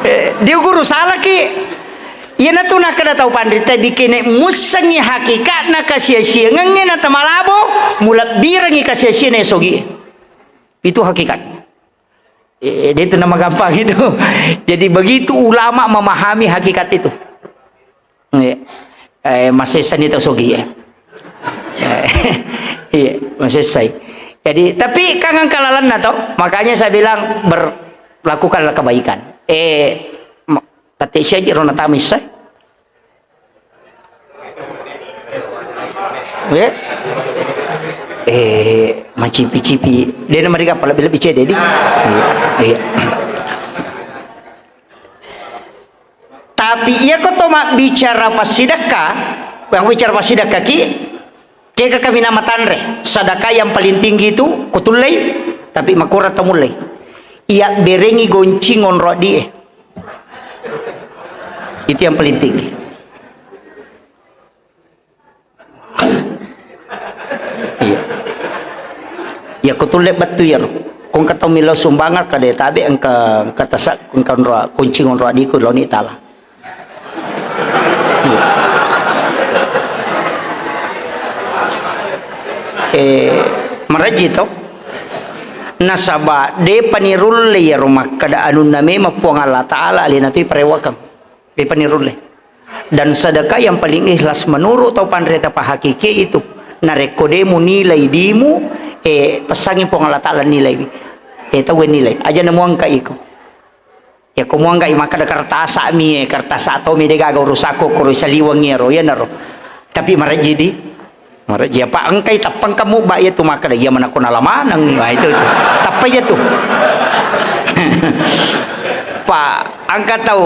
Eh, dia guru salaki. Iyanatu nakkeda tau panrita, bikene mussengngi hakikatna kasiasiangengnge na tamalabo, mulebbirengngi kasiasianna sogi. Itu hakikat. Eh, dia itu nama gampang itu. Jadi begitu ulama memahami hakikat itu. Iya. Eh, masessani tau sogi, ya. Eh, iya, masessai. Jadi, tapi kan engka lalenna to, makanya saya bilang ber-, lakukanlah kebaikan. Eh, ma-, tette siaji rona tamissai. Eh? Eh, macipi-cipi. Dia nama dikapa lebih-lebih cedde di. Iya, iya. Tapi iya ko to mabbicara passidekka, yang bicara passidekka ki, kega kami nama tanre, sedekah yang paling tinggi itu ko tullei, tapi makurang to mullei. Iya berengi goncing onro adie. Itu yang paling tinggi. Iya. Iya, ko tulle bettu iyaro. Ko engka tau millau sumbangan, kada tabe engka, engka tasa, engka onro, kunci onro adiku laoni tala. Iya. Eh, maraji to. Nasaba depa nirulle iyaro makkeda anunna memang Puang Allah Taala alena tu iparewakeng. Depa nirulle. Dan sedekah yang paling ikhlas menurut tau panrita pahakiki itu, narekko de munilai dimu, eh, pesangi Puang Allah Taala nilai. Eh, tau nilai. Aja namuangka iko. Ya, ko muangka i makkeda kertasa mi, eh, kertasa to mi de gaga urusakku, kuro saliweng iyaro, iyanaro. Tapi marejji di. Maraji apa engkai tappang kamu ba iya tu makkeda iya manakko nala maneng. Nah, itu, itu. Tappa iya tu. Pa, engka tau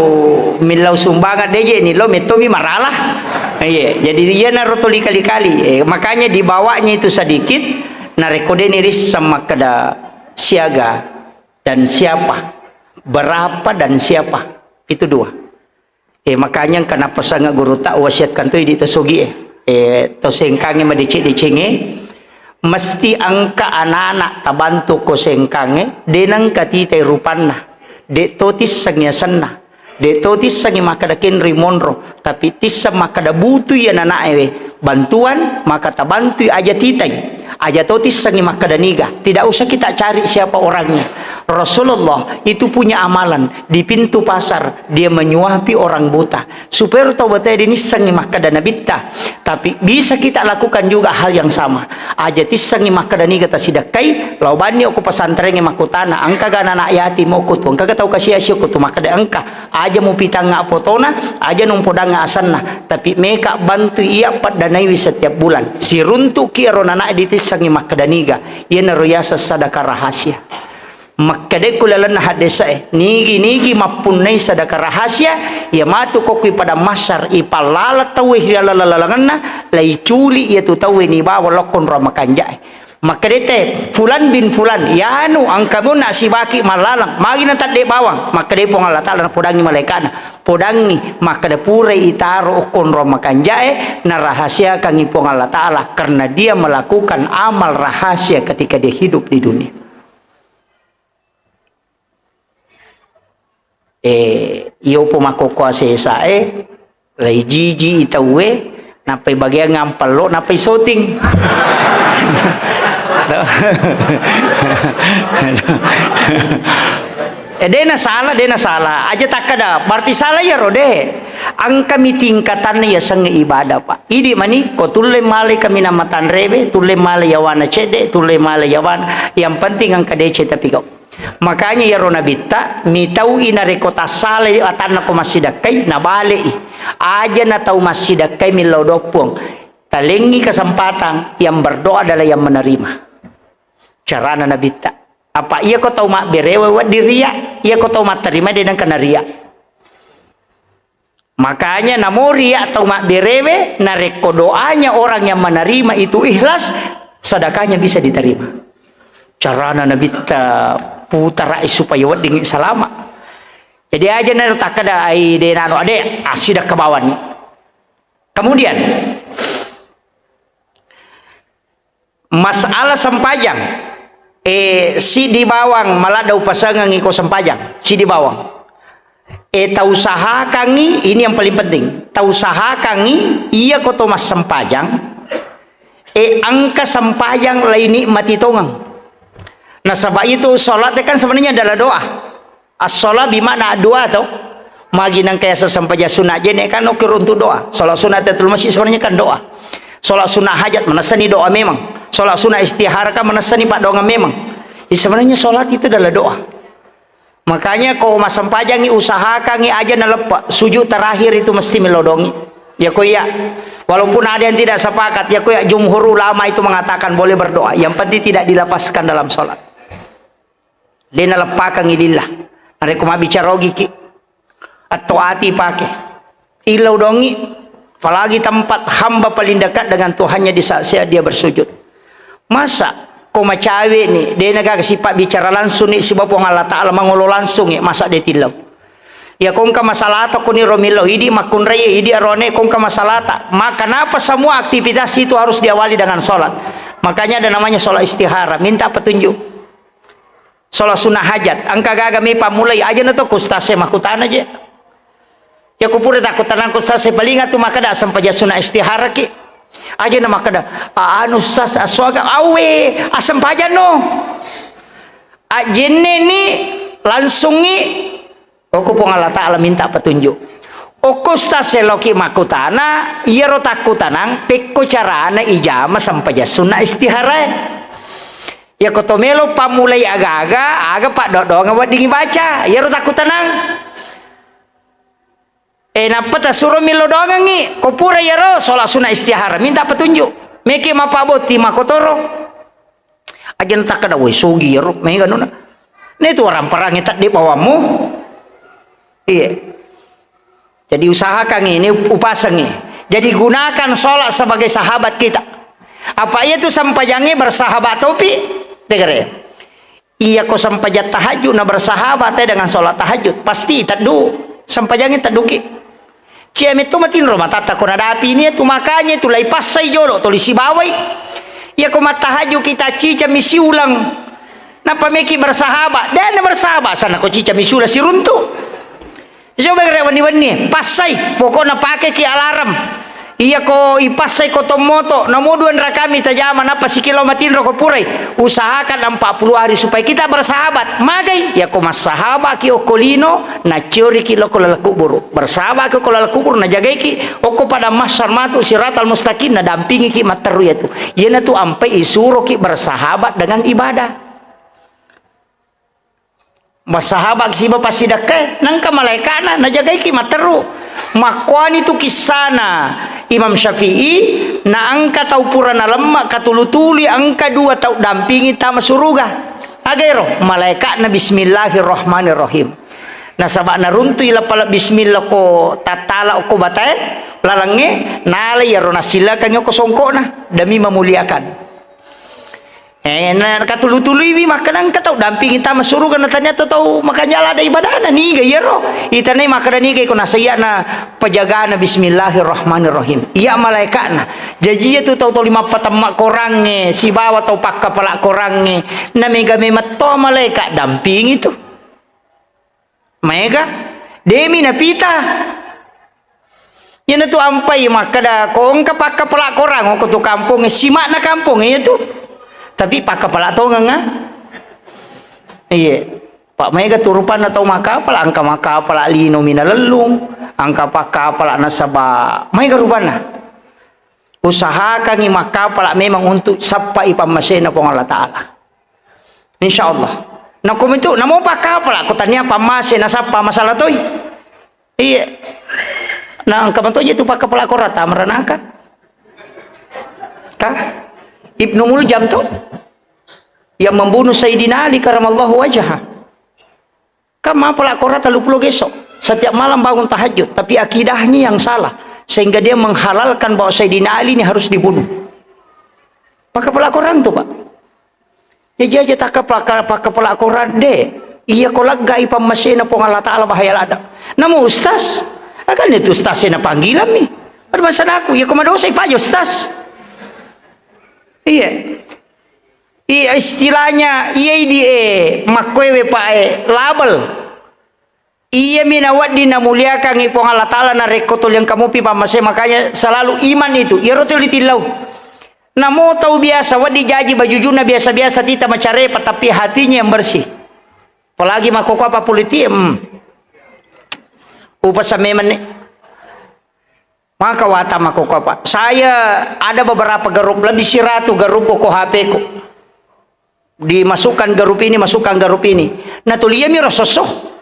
millau sumbangan deje ni lo metto mi marala. Iya, jadi iya naro tuli kali-kali. Eh, makanya dibawanya itu sedikit, narekko de ni risseng makkeda siaga dan siapa, berapa dan siapa. Itu dua. Eh, makanya engka napesangnge gurutta, wasiatkan to idi to sogi e. Eh, to sengkangnge madeceng-decengnge, mesti engka anak-anak tabantu ko sengkangnge, de nengka titai rupanna, de to tissengi asenna, de to tissengi makkeda kenri monro, tapi tisseng makkeda butui anak-anak ewe bantuan, maka tabantui aja titai. Aja to tissengi makkeda niga. Tidak usah kita cari siapa orangnya. Rasulullah itu punya amalan di pintu pasar, dia menyuapi orang buta. Supaya tau bate dinissengi makkeda nabitta. Tapi bisa kita lakukan juga hal yang sama. Aja tissengi makkeda niga tasidekkai, lao banni okko pesantrengnge makkutana, engka ga anak yatim okko tu, engka ga tau kasiasi okko tu, makkeda engka. Aja mupitangnga fotona, aja numpodangnga asenna, tapi meka bantui iya paddanaiwi setiap bulan. Siruntuki ero nana ditissengi makkeda niga, iyanaro yaseng sadaka rahasia. Makkedekku lalenna haddese'e, nigi-nigi mappunnai sadaka rahasia, iya matu kokkui padang mahsyar, ipallaleng tauwe ri laleng-lalengenna, laiculi iyatu tauwe nibawa lokkonro makanja'e. Makkedete, "Fulan bin Fulan, yanu engka muna sibaki mallaleng, magi natadde bawang?" Makkede Puang Allah Taala, napodangi malaika'na, "Podangi, makkeda purai itaro okkonro makanja'e, narahasiakangi Puang Allah Taala, karena dia melakukan amal rahasia ketika dia hidup di dunia." Eh, iyo po makkokkoe sesae, lai jiji i tauwe, nappai bageang ampello, nappai syuting. Eh, dena salah, dena salah. Aja takkada, berarti salah iyaro, de. Engkami tingkatanna yasengnge ibadah, Pak. Idi mani, ko tulle malai kaminang matanrewe, tulle malai yawana cedde, tulle malai yawana. Yang penting engka deceng tapi kau. Makanya iyaro nabitta, mitau'i narekko tassalai atanna ko massidekkai, nabale'i. Aja na tau massidekkai millau doang Puang. Talengngi kesempatan, yang berdoa adalah yang menerima. Carana nabitta. Apa iya ko tau mabberewe wedding ria, iya ko tau matterima de nengka naria. Makanya namo ria tau mabberewe, narekko doanya orang yang menerima itu ikhlas, sedekahnya bisa diterima. Carana nabitta putarai supaya wedding salama. Jadi aja naro takkada ai de nano ade, assidekka bawani. Kemudian, masalah sempajang, eh, siddi bawang maladda upasengengngi ko sempajang, siddi bawang. Eh, tausahakangngi, ini yang paling penting, tausahakangngi iya ko to massempajang, eh, engka sempajang lainikmati tongeng. Nasaba itu salat kan sebenarnya adalah doa. As-shalah bimakna doa to. Magi nengka yaseng sempajang sunat jenne kan okko runtu doa. Salat sunat tahiyatul masjid sebenarnya kan doa. Salat sunat hajat manessani doa memang. Salat sunat istihara kan manessani paddoangeng memang. Jadi sebenarnya salat itu adalah doa. Makanya ko massempajangngi usahakangngi aja naleppe. Sujud terakhir itu mesti melodongi. Ya ko iya. Walaupun ada yang tidak sepakat, ya ko iya jumhur ulama itu mengatakan boleh berdoa. Yang penting tidak dilafazkan dalam salat. De naleppakengngi lillah. Narekko mabbicara ogiki, atto ati pake. Illau dongi, apalagi tempat hamba paling dekat dengan Tuhannya di saat-saat dia bersujud. Masa ko macawe ni, de na gaga sipabbicara langsung ni siba Puang Allah Ta'ala mangolo langsung ni, masa de tillau. Ya ko engka masalata ko ni ro millau, idi makkunrai, idi arone ko engka masalata. Maka kenapa semua aktivitas itu harus diawali dengan sholat? Makanya ada namanya sholat istihara, minta petunjuk. Sholat sunnah hajat, engka gaga mi pammulai, aja na to ku ustaz e makkutana je. Ya ku pura takkutanang ku ustaz e, paling atu makkeda sempajang sunnah istihara ki. Aja na makkeda, "A-, anu ustaz, aswaga awe, asempajang no." Ajenne ni langsungi, okko Puang Allah Ta'ala minta petunjuk. Okko ustaz e loki makkutana, iyaro takkutanang, pekko carana ijama sempajang sunnah istihara e. Iyako to melo pammulai aga-aga, aga paddoang weddingngi baca, iyaro takkutanang. E, nappa tasuro millau doangengngi, ko pura iyaro sholat sunnah istihara, minta petunjuk. Meki mappabotti makotoro. Aja na takkeda, "Woi, sogi iyaro, mega nuna." Ne tu waramparangnge tedde bawammu. Iya. Jadi usahakan ini, upasangi. Jadi gunakan sholat sebagai sahabat kita. Apa iya tu sempajangnge bersahabat topi? Tegere. Iya ko sempajang tahajud na bersahabat te dengan sholat tahajud. Pasti teddu. Sempajangnge tedduki. Cia metto matinro matatta ko nadapi ini tu, makanya tu lai passai jolo tuli sibawai. Iya ko mattahajud kita cica misi ulang. Napa meki bersahabat? Dan bersahabat sana ko cica misi ulang siruntu. Coba gere wenni-wenni, passai, pokokna pakeki alarm. Iya ko ipassai ko tommoto, namo dua rakami tajama, nappa sikilo matinro ko purai. Usahakan empat puluh hari supaya kita bersahabat. Magai, iya ko massahabaki okko lino, nacioriki lo ko laleng kuburu. Bersahabaki ko laleng kuburu, najagaiki, okko padang mahsyar matu siratal mustaqim, nadampingiki matteru iyatu. Iyanatu ampai isuroki bersahabat dengan ibadah. Massahabaki siba passidakkae, nangka malaekana najagaiki matteru. Makkuani tu kissana Imam Syafi'i, na engka tau pura nalemma katulu-tului engka dua tau dampingi tama suruga. Agero, malaeka'na bismillahirrahmanirrahim. Nasaba naruntui lappala bismillah ko tattala okko batae, lalengnge, nalai iyaro nassilakangngi okko songko'na, demi memuliakan. Eh, na katulu-tuluiwi makkeda engka tau dampingi tama suruga, na tania to tau makanja lada ibadana, niga iyaro? Itanai makkeda niga iko nasaiya na pajagana bismillahirrahmanirrahim. Iya malaeka'na. Jaji iya tu tau toli mappatemma korangnge sibawa tau pakkapala korangnge, na mega memetto malaeka dampingi tu. Maega, demi napita. Iyanatu ampai makkeda, ko engka pakkapala korang, ko tu kampongnge, sima'na kampongnge iyatu. Tapi pakkapala tongeng, ah. Iye. Pak, maega tu rupanna tau makkapala, engka makkapala lino minalellung, engka pakkapala nasaba, maega rupanna. Usahakangi makkapala memang untuk sappai pammasena Puang Allah Ta'ala. Insya Allah. Nakomitu, namo pakkapala, ko tania pammase nasappa masalah toi. Iya. Na engka matoje tu pakkapala korata meranaka. Ka? Ibnu Muljam to? Yang membunuh Sayyidina Ali karamallahu wajhah. Kan mapala kora tellu pulo geso. Setiap malam bangun tahajud, tapi akidahnya yang salah sehingga dia menghalalkan bahwa Sayyidina Ali ini harus dibunuh. Pakkapala korang tu, Pak. Jaji aja takkapala, pakkapala korang de. Iya ko laggai pammasena Puang Allah Ta'ala bahaya lada. Namu ustaz, akan itu ustaz na panggilan mi. Ada maksud aku, ya, ko madosa, Pak, ya, Ustaz. Iya. Iya, istilahnya, iya, idi, eh, makkoewe, Pak, eh, label. Iyami nawedding namuliakangngi Puang Allah Ta'ala narekko tuli engka mupi pammase, makanya selalu iman itu. Iyaro tuli tillau. Namo tau biasa wedding jaji bajujuna biasa-biasa tita macarepa, tapi hatinya yang bersih. Apalagi makkokkoe apa politik, hmm. Upasan memang ni. Maka wata makkokkoe apa. Saya ada beberapa grup, lebih siratu grup ko H P-ku. Dimasukkan grup ini, masukkan grup ini. Nah, tuli iyami ro sosso.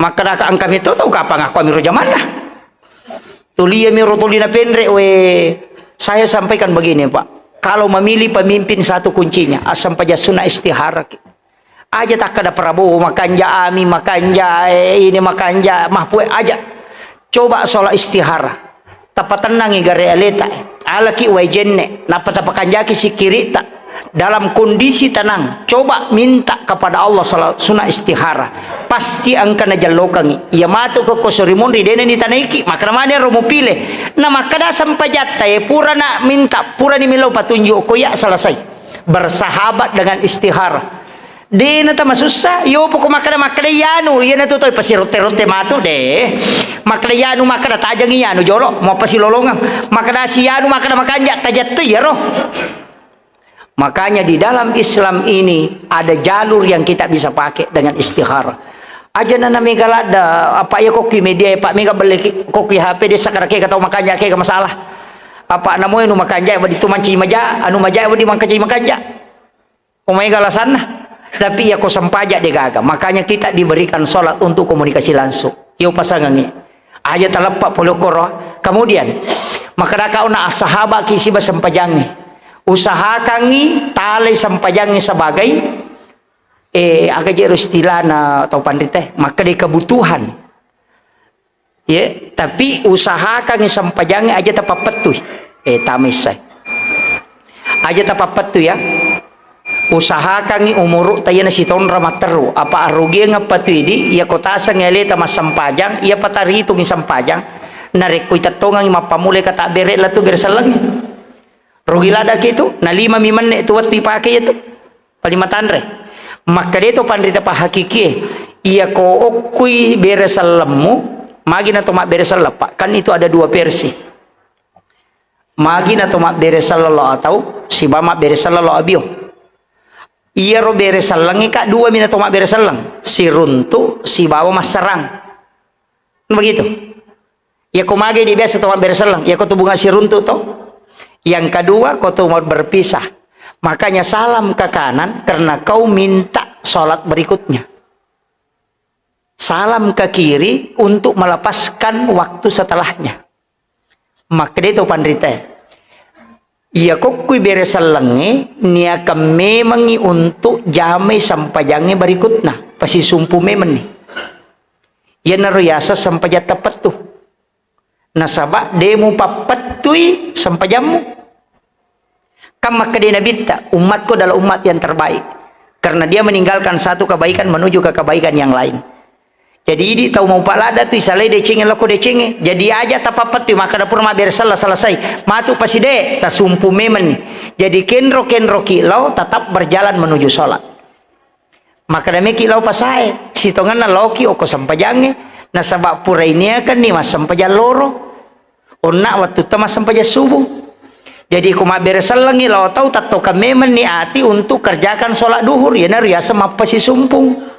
Makkadaka engka metto tau kapang aku amiro jamanna. Tuli iyami ro tuli napenre, we. Saya sampaikan begini, Pak. Kalau memilih pemimpin, satu kuncinya, assampajang sunna istihara ki. Aja takkada Prabowo makanja, Ami makanja, eh, ini makanja, Mahfud aja. Coba sholat istihara. Tapatennangi gare aleta. Alaki wae jenne, nappa tapakanjaki sikkiritta. Dalam kondisi tenang, coba minta kepada Allah sholat sunat istihara. Pasti engka najallokangi. Iya matu ke kosori munri, dena ni tanaiki, maka namanya romo pile. Na makkada sempajatta, eh, pura na minta, pura ni milo patunjuk, ko ya selesai. Bersahabat dengan istihara. Dena tamasussa, yo poko makkada, makkada iyanu, iyana tu toi pasirotte-rotte matu de. Makkada iyanu, makkada tajang iyanu jolo, mau pasilolongang. Makkada si iyanu, makkada makanja, tajattu iyaro. Makanya di dalam Islam ini ada jalur yang kita bisa pakai dengan istihara. Aja nana mega ladda, apa iya kokki media, Pak, mega belle ki, kokki H P desa kada kega tau makanja kega masalah. Apa namoe nu makanja, wadi tu manci maja, anu maja, wadi mangkaji makanja. Ko maega alasanna. Tapi iya ko sempaja de gaga. Makanya kita diberikan sholat untuk komunikasi langsung. Iyo pasangangi. Aja taleppa pole koro. Kemudian, makkadaka ona assahabaki siba sempajangi. Usahakangi talai sempajangi sebagai, eh, aga jero istilahna tau panrita, makkeda kebutuhan. Ye, tapi usahakangi sempajangnge aja tapappettui. Eh, tamai sai. Aja tapappettui ya. Usahakangi umuru tayana sitonra matteru. Apa arugiang apa tu idi, iya ko taseng aleta massempajang, iya pataritungi sempajang. Narekko itettongangi mappamulai kata bere latu bere sellengnge. Rugi ladaki tu, na lima mi menne tu wettu ipake itu. Paling matanre. Makkeda to panrita pahakikie, iya ko okkui bere sellemmu, magi na to mabbere selleng, Pak. Kan itu ada dua versi. Magi na to mabbere selleng lo atau siba mabbere selleng lo abio. Iyaro bere sellengnge, Kak, dua mi na to mabbere selleng. Siruntu sibawa masserang. Begitu. Iya ko mage di biasa to mabbere selleng, iya ko tu bunga siruntu to. Yang kedua, ko tu mau berpisah. Makanya salam ke kanan karena kau minta sholat berikutnya. Salam ke kiri untuk melepaskan waktu setelahnya. Makkeda to panrita. Iya kokkui bere sellengnge niakan memengi untuk jamai sempajangnge berikutna. Pasisumpu memenni. Iyanaro yaseng sempajang tappettu. Nasaba de mupappettui sempajammu. Kan makkeda Nabitta, "Umatku adalah umat yang terbaik. Karena dia meninggalkan satu kebaikan menuju ke kebaikan yang lain." Jadi idi tau mau palada tu isalai decengnge loko decengnge. Jadi aja tapappettui makkeda pura mabbere selleng selesai. Matu paside, tasumpu memenni. Jadi kenro-kenroki lao tetap berjalan menuju sholat. Makkeda meki lao pasae, sitongenna laoki okko sempajangnge, nasaba pura iniakenni massempajang loro. Onna wattutta massempajang subuh. Jadi ko mabbere sellengngi lao tau, tattokang memenni ati untuk kerjakan sholat duhur, iyanaro riaseng mappasisumpung.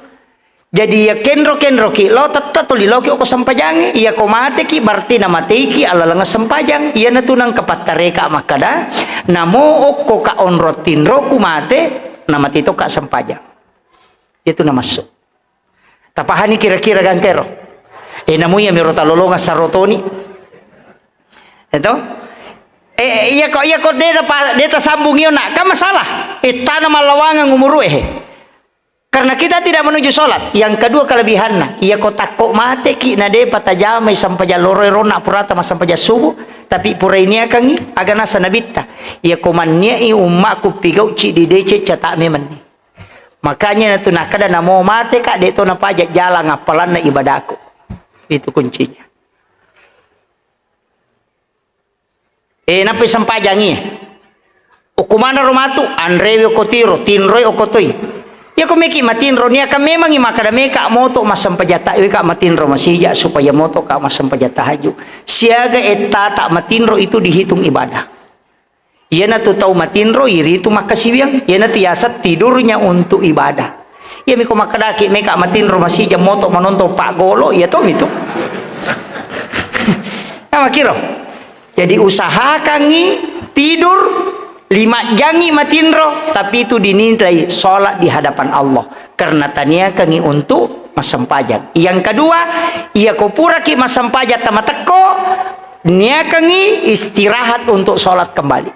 Jadi iya kenro-kenroki lao, tette tuli laoki okko sempajangnge. Iya ko mateki, berarti namateiki alaleng sempajang. Iyanatu nengka pattareka makkeda, namo okko ka onro tinroku mate, namate tokka sempajang. Itu namassu. Tapahani kira-kira gangkero. Eh, namu iya miro talolonga sarotoni. Eto? Eh, iya ko, iya ko de pa, de tasambung iyo nak, kan masalah. Eh, tana mallawangeng umuru eh. Karena kita tidak menuju sholat. Yang kedua kelebihanna, iya ko takko mateki na de patajamai sempajang loro rona purata massempajang subuh, tapi pura iniakangi aga nasa nabitta. Iya ko manniai ummakku pigau cidi deceng cata memenni. Makanya natu nakkeda namo mate ka, de to napaja jalang appalanna ibadaku. Itu kuncinya. Eh, nappai sempajangi. Okko manaro matu, anrewe okko tiro, tinroi okko toi. Iyako meki matinro, niaka memangi makkada meka moto massempajang ta, weka matinro masija supaya moto ka massempajang tahajud. Siaga ettata matinro itu dihitung ibadah. Iyanatu tau matinro iritu makkasiwiang, iyanatu yaseng tidurnya untuk ibadah. Iyami ko makkedaki meka matinro masija moto manontong paggolo, iya tomi tu. Nah, makiro. Jadi usahakangi tidur lima jangi matinro, tapi itu dinilai sholat di hadapan Allah karena taniakangi untuk massempajang. Yang kedua, iya ko puraki massempajang tamatekko, niakangi istirahat untuk sholat kembali.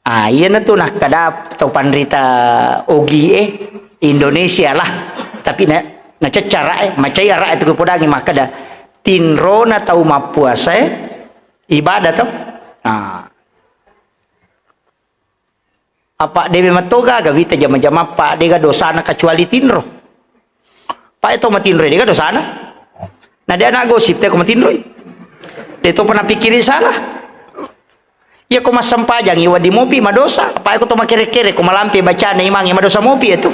Ah, iyanatu nakkeda tau panrita ogi e, Indonesia lah. Tapi na, naceccara e, macai ara e tu kepodangi makkeda, tinrona tau mappuasa e, ibadah to. Ah. Apa dewe matoga ga wita jama-jama pa dega dosana kecuali tinro. Pak, to matinroi, dega dosana. Nah, dia anak gosip te ko matinroi. De to pernah pikkiri salah. Iya ko massempajang, iya wedding mopi madosa. Apa ko to makere-kere, ko malampe bacana imang, iya madosa mopi itu.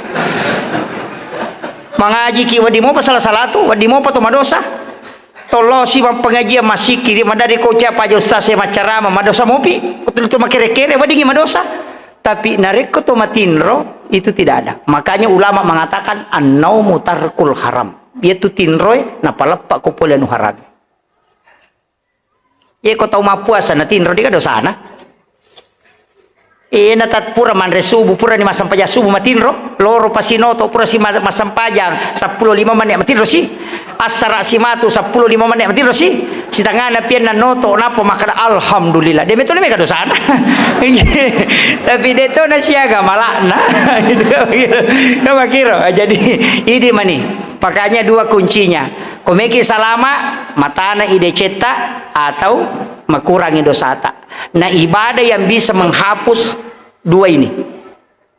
Mangaji ki wedding mopa salah-salah tu, wedding mopa to madosa. Tollo si mappengajian, massikkiri, madari ko ucap aja ustaz e maccarama, madosa mopi. Betul tu makere-kere, weddingi madosa. Tapi narekko to matinro, itu tidak ada. Makanya ulama mengatakan, "An-naumu tarkul haram." Iyatu tinroe, napaleppa ko pole anu haram. Ye ko tau mappuasa natinro, dega dosana. Eh, natat pura manre subuh, pura ni massempajang subuh matinro, loro pasinoto, pura si ma-, massempajang seppulo lima menit matinro si. Assara si matu seppulo lima menit matinro si. Sitangana pianna noto, napa makkada, "Alhamdulillah." De metto mega dosana. Tapi de to na siaga malakna. Itu kira. Jadi, idi mani. Makanya dua kuncinya. Ko meki salama, matana ide cetta atau makurangi dosata. Nah, ibadah yang bisa menghapus dua ini.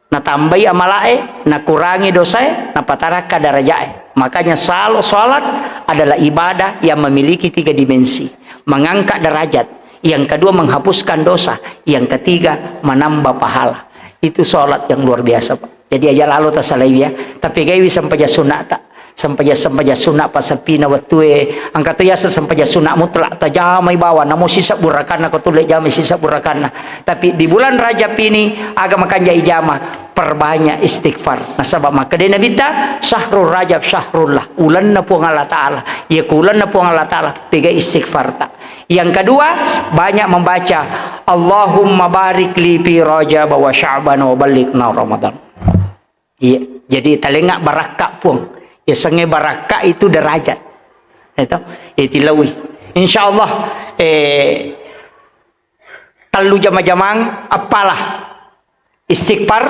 Natambai amalae, nakurangi dosae, napatarakka darajae. Makanya sal-, salat adalah ibadah yang memiliki tiga dimensi. Mengangkat derajat. Yang kedua, menghapuskan dosa. Yang ketiga, menambah pahala. Itu salat yang luar biasa, Pak. Jadi aja lalo tasalaiwi ya. Tapi gaiwi sempajang sunnata. Sempajang-sempajang sunna passeppina wettue, engka to yaseng sempajang sunna mutlak, tajamai bawang, namo sisebbu rakanna, ko tulle jamai sisebbu rakanna. Tapi di bulan Rajab ini, aga makanja ijama, perbanyak istighfar. Nasaba makkedai Nabitta, "Syahrul Rajab syahrullah," ulenna Puang Allah Ta'ala. Iya ko ulenna Puang Allah Ta'ala, pegai istighfarta. Yang kedua, banyak membaca, "Allahumma barik li fi Rajab wa Sya'ban wa ballighna Ramadan." Iya, jadi talengnga barakka, Puang. Yasengnge barakka itu derajat. Itu, itilaui. Insya Allah, eh, tellu jama-jamang, appalah. Istighfar,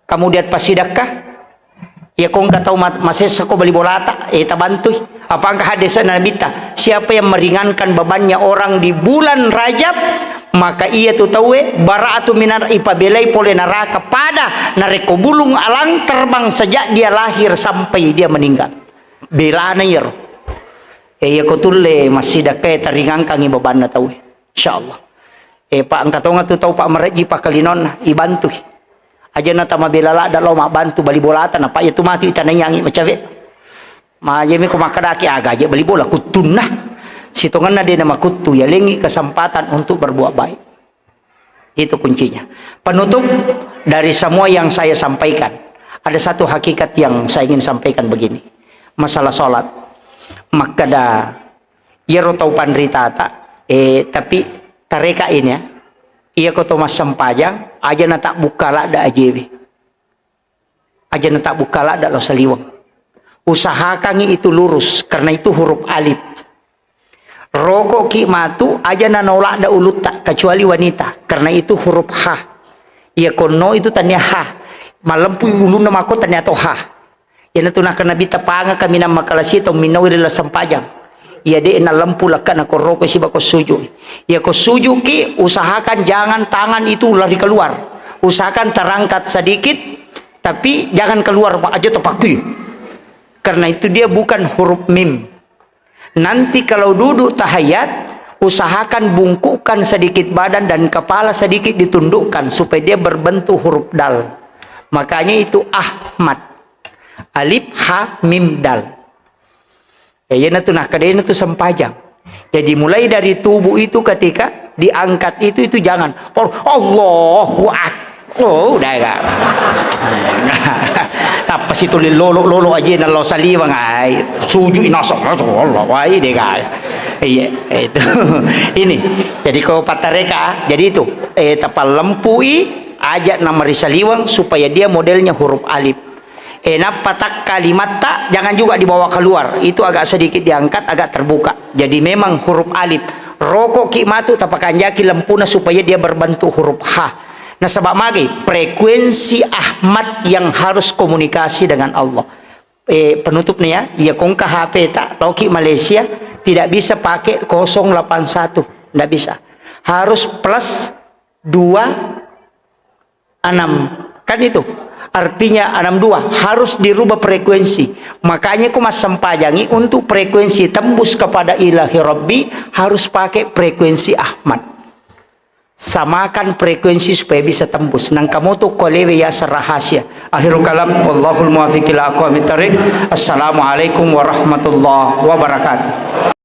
kemudian passidekka. Iya ko engka tau ma-, masessa ko bali bolata, eh, tabantui. Apa engka hadis Nabitta, siapa yang meringankan bebannya orang di bulan Rajab, maka iya tu tauwe bara'atu minar, ipabelai pole neraka pada narekko bulung alang terbang sejak dia lahir sampai dia meninggal. Belana iyaro. Eh, iya ko tulle massidekkae taringangkangi bebanna tauwe. Insyaallah. Eh, Pak, engka tonga tu tau, Pak, marejji pakkalinonna, ibantui. Aja na tamabela ladda lao mabbantu bali bolata, na, Pak, iya tu matu itanaiangi macawe. Majemi ko makkedaki, aga aja bali bola kuttunna. Sitongenna de na makuttu, yalengi kesempatan untuk berbuat baik. Itu kuncinya. Penutup dari semua yang saya sampaikan, ada satu hakikat yang saya ingin sampaikan begini. Masalah salat. Makkeda, iyaro tau panritata, eh, tapi tareka ini ya. Iya ko to massempajang, aja na tabbukka ladda ajewe. Aja na tabbukka ladda lao saliweng. Usahakangi itu lurus, karena itu huruf alif. Rokoki matu, aja na nao ladda ulutta, kecuali wanita, karena itu huruf ha. Iya konno itu tania ha. Malempu ulunna mako tania to ha. Iyanatu nakkeda Nabitta, pangaka minang makalasi tau minnaui ri laleng sempajang. Iya de' nalempu lekkana ko roko siba ko suju. Iya ko sujuki, usahakan jangan tangan itu lari keluar. Usahakan terangkat sedikit, tapi jangan keluar, Pak, aja tepakkui. Karena itu dia bukan huruf mim. Nanti kalau duduk tahiyat, Usahakan bungkukkan sedikit badan dan kepala sedikit ditundukkan supaya dia berbentuk huruf dal. Makanya itu Ahmad. Alif, ha, mim, dal. Ya, iya natu, nah, kedena tu sempajang. Jadi mulai dari tubuh itu ketika diangkat itu, itu jangan. Oh, Allahu Ak-, oh, udah ya. Apa sih tulis lolo, lolo aja nalo saliwang, ai. Sujud inasa, Allah, wai deh, guys. Iya, itu. Ini. Jadi kau patareka, jadi itu, eh, tapallempui aja nama ri saliwang supaya dia modelnya huruf alif. Eh, nappa takka limatta, jangan juga dibawa keluar. Itu agak sedikit diangkat, agak terbuka. Jadi memang huruf alif. Rokok ki matu, tapakanjaki lempuna supaya dia berbentuk huruf ha. Nasaba magi, frekuensi Ahmad yang harus komunikasi dengan Allah. Eh, penutup nih ya, iya kongka H P tak, loki Malaysia, tidak bisa pakai kosong delapan satu, nggak bisa. Harus plus dua enam. Kan itu. Artinya enam dua harus dirubah frekuensi. Makanya ku massempajangi untuk frekuensi tembus kepada Ilahi Rabbi harus pakai frekuensi Ahmad. Samakan frekuensi supaya bisa tembus. Nangka moto ko lewe yaseng rahasia. Akhirul kalam, wallahul muwaffiq ila aqwamit thariq. Assalamualaikum warahmatullahi wabarakatuh.